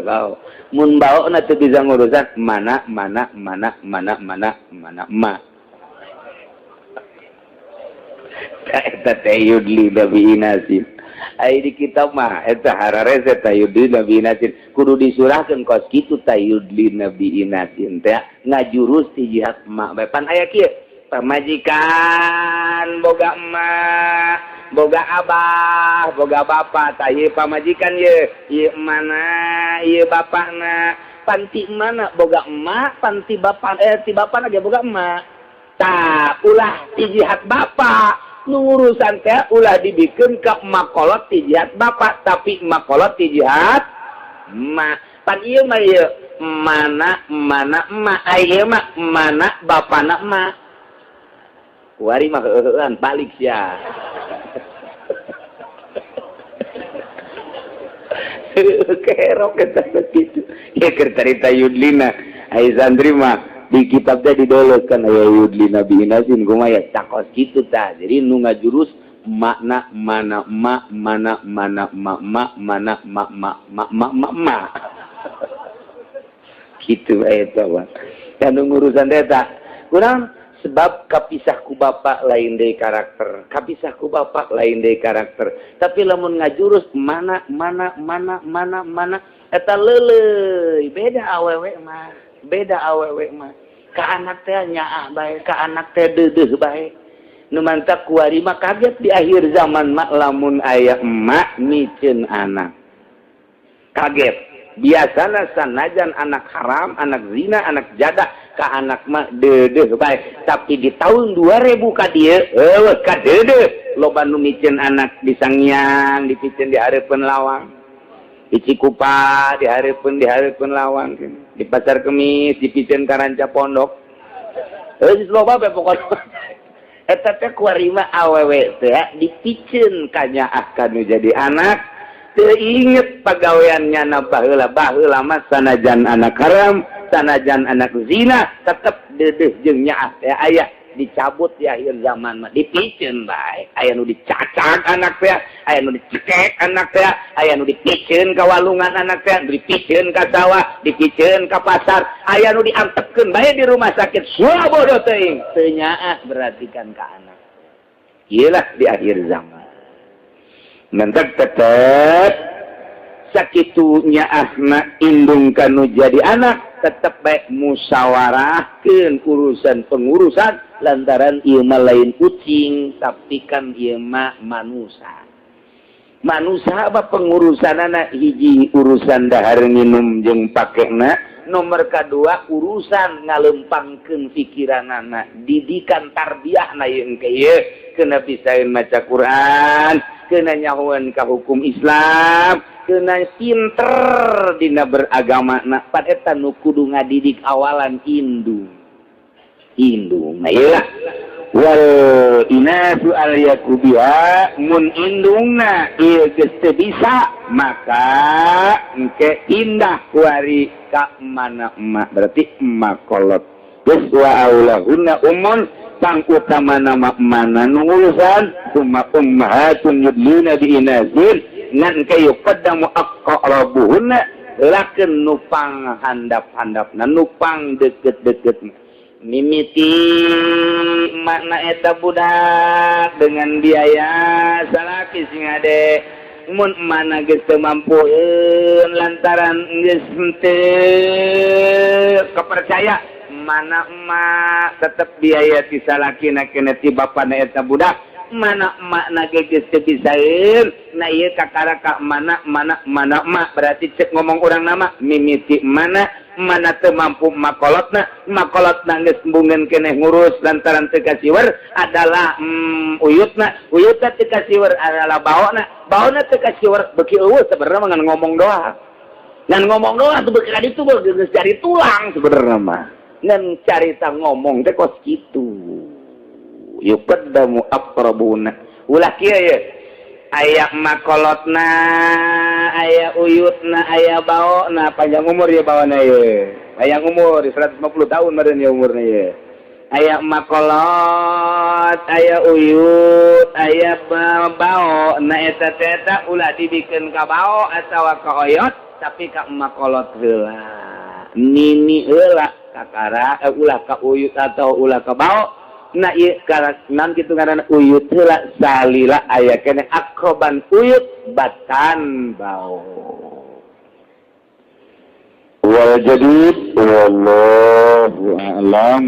Bau mun bau na teu bisa ngurusan, mana mana mana mana mana mana emak. Eta teh yudli biinasin. Ai di kitab mah eta hararese tayudli biinasin, kudu disurahkeun kos kitu. Tayudli biinasin teh ngajurus ti jihad emak bae. Pan aya kieu, pamajikan boga emak, boga abah, boga bapak. Tah, ieu pamajikan, ye ieu mana, ieu bapakna. Panti mana boga emak, panti bapak, eh, ti bapakna ge boga emak. Tah, ulah ti jihad bapak nu ngurusan teh, ulah dibikin ke makolot ti jihad bapak, tapi makolot ti jihad emak. Pan ieu mah ieu mana mana emak, ai ieu mah mana bapana emak. Wari mah heuheuan balik sia. Kerok eta kitu. Ya, keur carita yudlina. Ai santri mah di kitab teh didoloskan aya yudlina biinasin kumaha ya, cakos kitu tah. Jadi nu ngajurus makna mana emak, mana mana emak emak, mana mak mak mak mak mak mak. Kitu eta mah. Dan nu ngurusan teh eta kurang sebab kapisah ku bapak lain deui karakter, kapisah ku bapak lain deui karakter. Tapi lamun ngajurus mana mana mana mana mana, eta leuleuy. Beda awewe mah, beda awewe mah. Ka anak teh nyaah bae, ka anak teh deudeuh bae. Nu mantak kuari mah kaget di akhir zaman mah lamun aya emak miceun anak. Kaget. Biasana sanajan anak haram, anak zina, anak jadah, ka anak mah deudeuh bae. Tapi di tahun 2000 ka dieu eueuh ka deudeuh. Loba nu miceun anak di Sangiang, dipiceun di hareupeun lawang. Di Cikupa di hareupeun lawang, di Pasar Kemis dipiceun ka ranca pondok. Geus loba bae pokona. Eta teh kuari mah awewe teh dipiceun ka nyaah kanu jadi anak. Teu inget pagaweannya na baheula. Baheula mah sanajan anak haram, sanajan anak zina, tetep deudeuh jeung nyaah teh aya. Dicabut di akhir zaman mah, dipiceun bae. Aya nu dicacak anak teh, aya nu dicekek anak teh, aya nu dipiceun ka walungan anak teh, dipiceun ka sawah, dipiceun ka pasar, aya nu diantepkeun bae di rumah sakit. Suah bodoh teuing, teu nyaah berarti kan ka anak. Ieu lah di akhir zaman. Mentak tetep sakitu nyaahna indung kanu jadi anak, tetep baik musyawarahkeun urusan pengurusan, lantaran ieu mah lain kucing, tapi kan ieu mah manusia. Manusia apa pengurusanana? Hiji, urusan dahar minum jeung pakena. Nomor kedua, urusan ngalempangkeun pikiranana, didikan tarbiyah na jeung ieu kena pisaeun maca Quran, kena nyahoan ka hukum Islam, kena pinter dina beragama. Na pan eta nu kudu ngadidik awalan indung. Indung nah ieu wal inasu al yakubiha. Mun indungna ieu geus teu bisa, maka engke indah kuari ka mana emak, berarti emak kolot geus. Wa aulahunna ummun, pang utama nama mana nu ngurusan, summa ummahatun yudlina bi inazin. Ngan ke yuqaddamu aqrabuhunna, lakeun nu pang handap-handapna, nu pang deket-deket. Mimiti makna eta budak dengan biaya salaki sing ade. Mun mana geus teu mampueun lantaran geus teu kepercaya, Mana emak tetep biaya ti salakina keneh, ti bapana eta budak. Mana emak na ge geus teu bisaeun. Nah, ieu kakara ka mana mana mana emak, berarti cek ngomong urang nama mimiti mana mana teu mampu makolotna, makolotna geus embungeun keneh ngurus lantaran teu kasiwer adalah uyutna, uyutna teu kasiwer adalah baona, baona teu kasiwer beuki euweuh. Sebenarnya mah ngan ngomong doang, ngan ngomong doang tuh, beuki ka ditu geus cari tulang. Sebenarnya mah ngan carita ngomong teh kos kitu. Yuqaddamu aqrabuna. Ulah kieu ye, aya makolotna, aya uyutna, aya baona. Panjang umur ya baona ye, panjang umur 150 tahun meureun ya umurna ye. Aya makolot, aya uyut, aya bao. Na eta teh eta ulah dibikeun ka bao atawa ka oyot, tapi ka makolot heula, nini heula kakara, ulah ka uyut atau ulah ka bao. Nah, ieu nan kitu ngaranna uyut heula, salila aya keneh akroban uyut batan bao. Wal jadid, wallahu a'lam.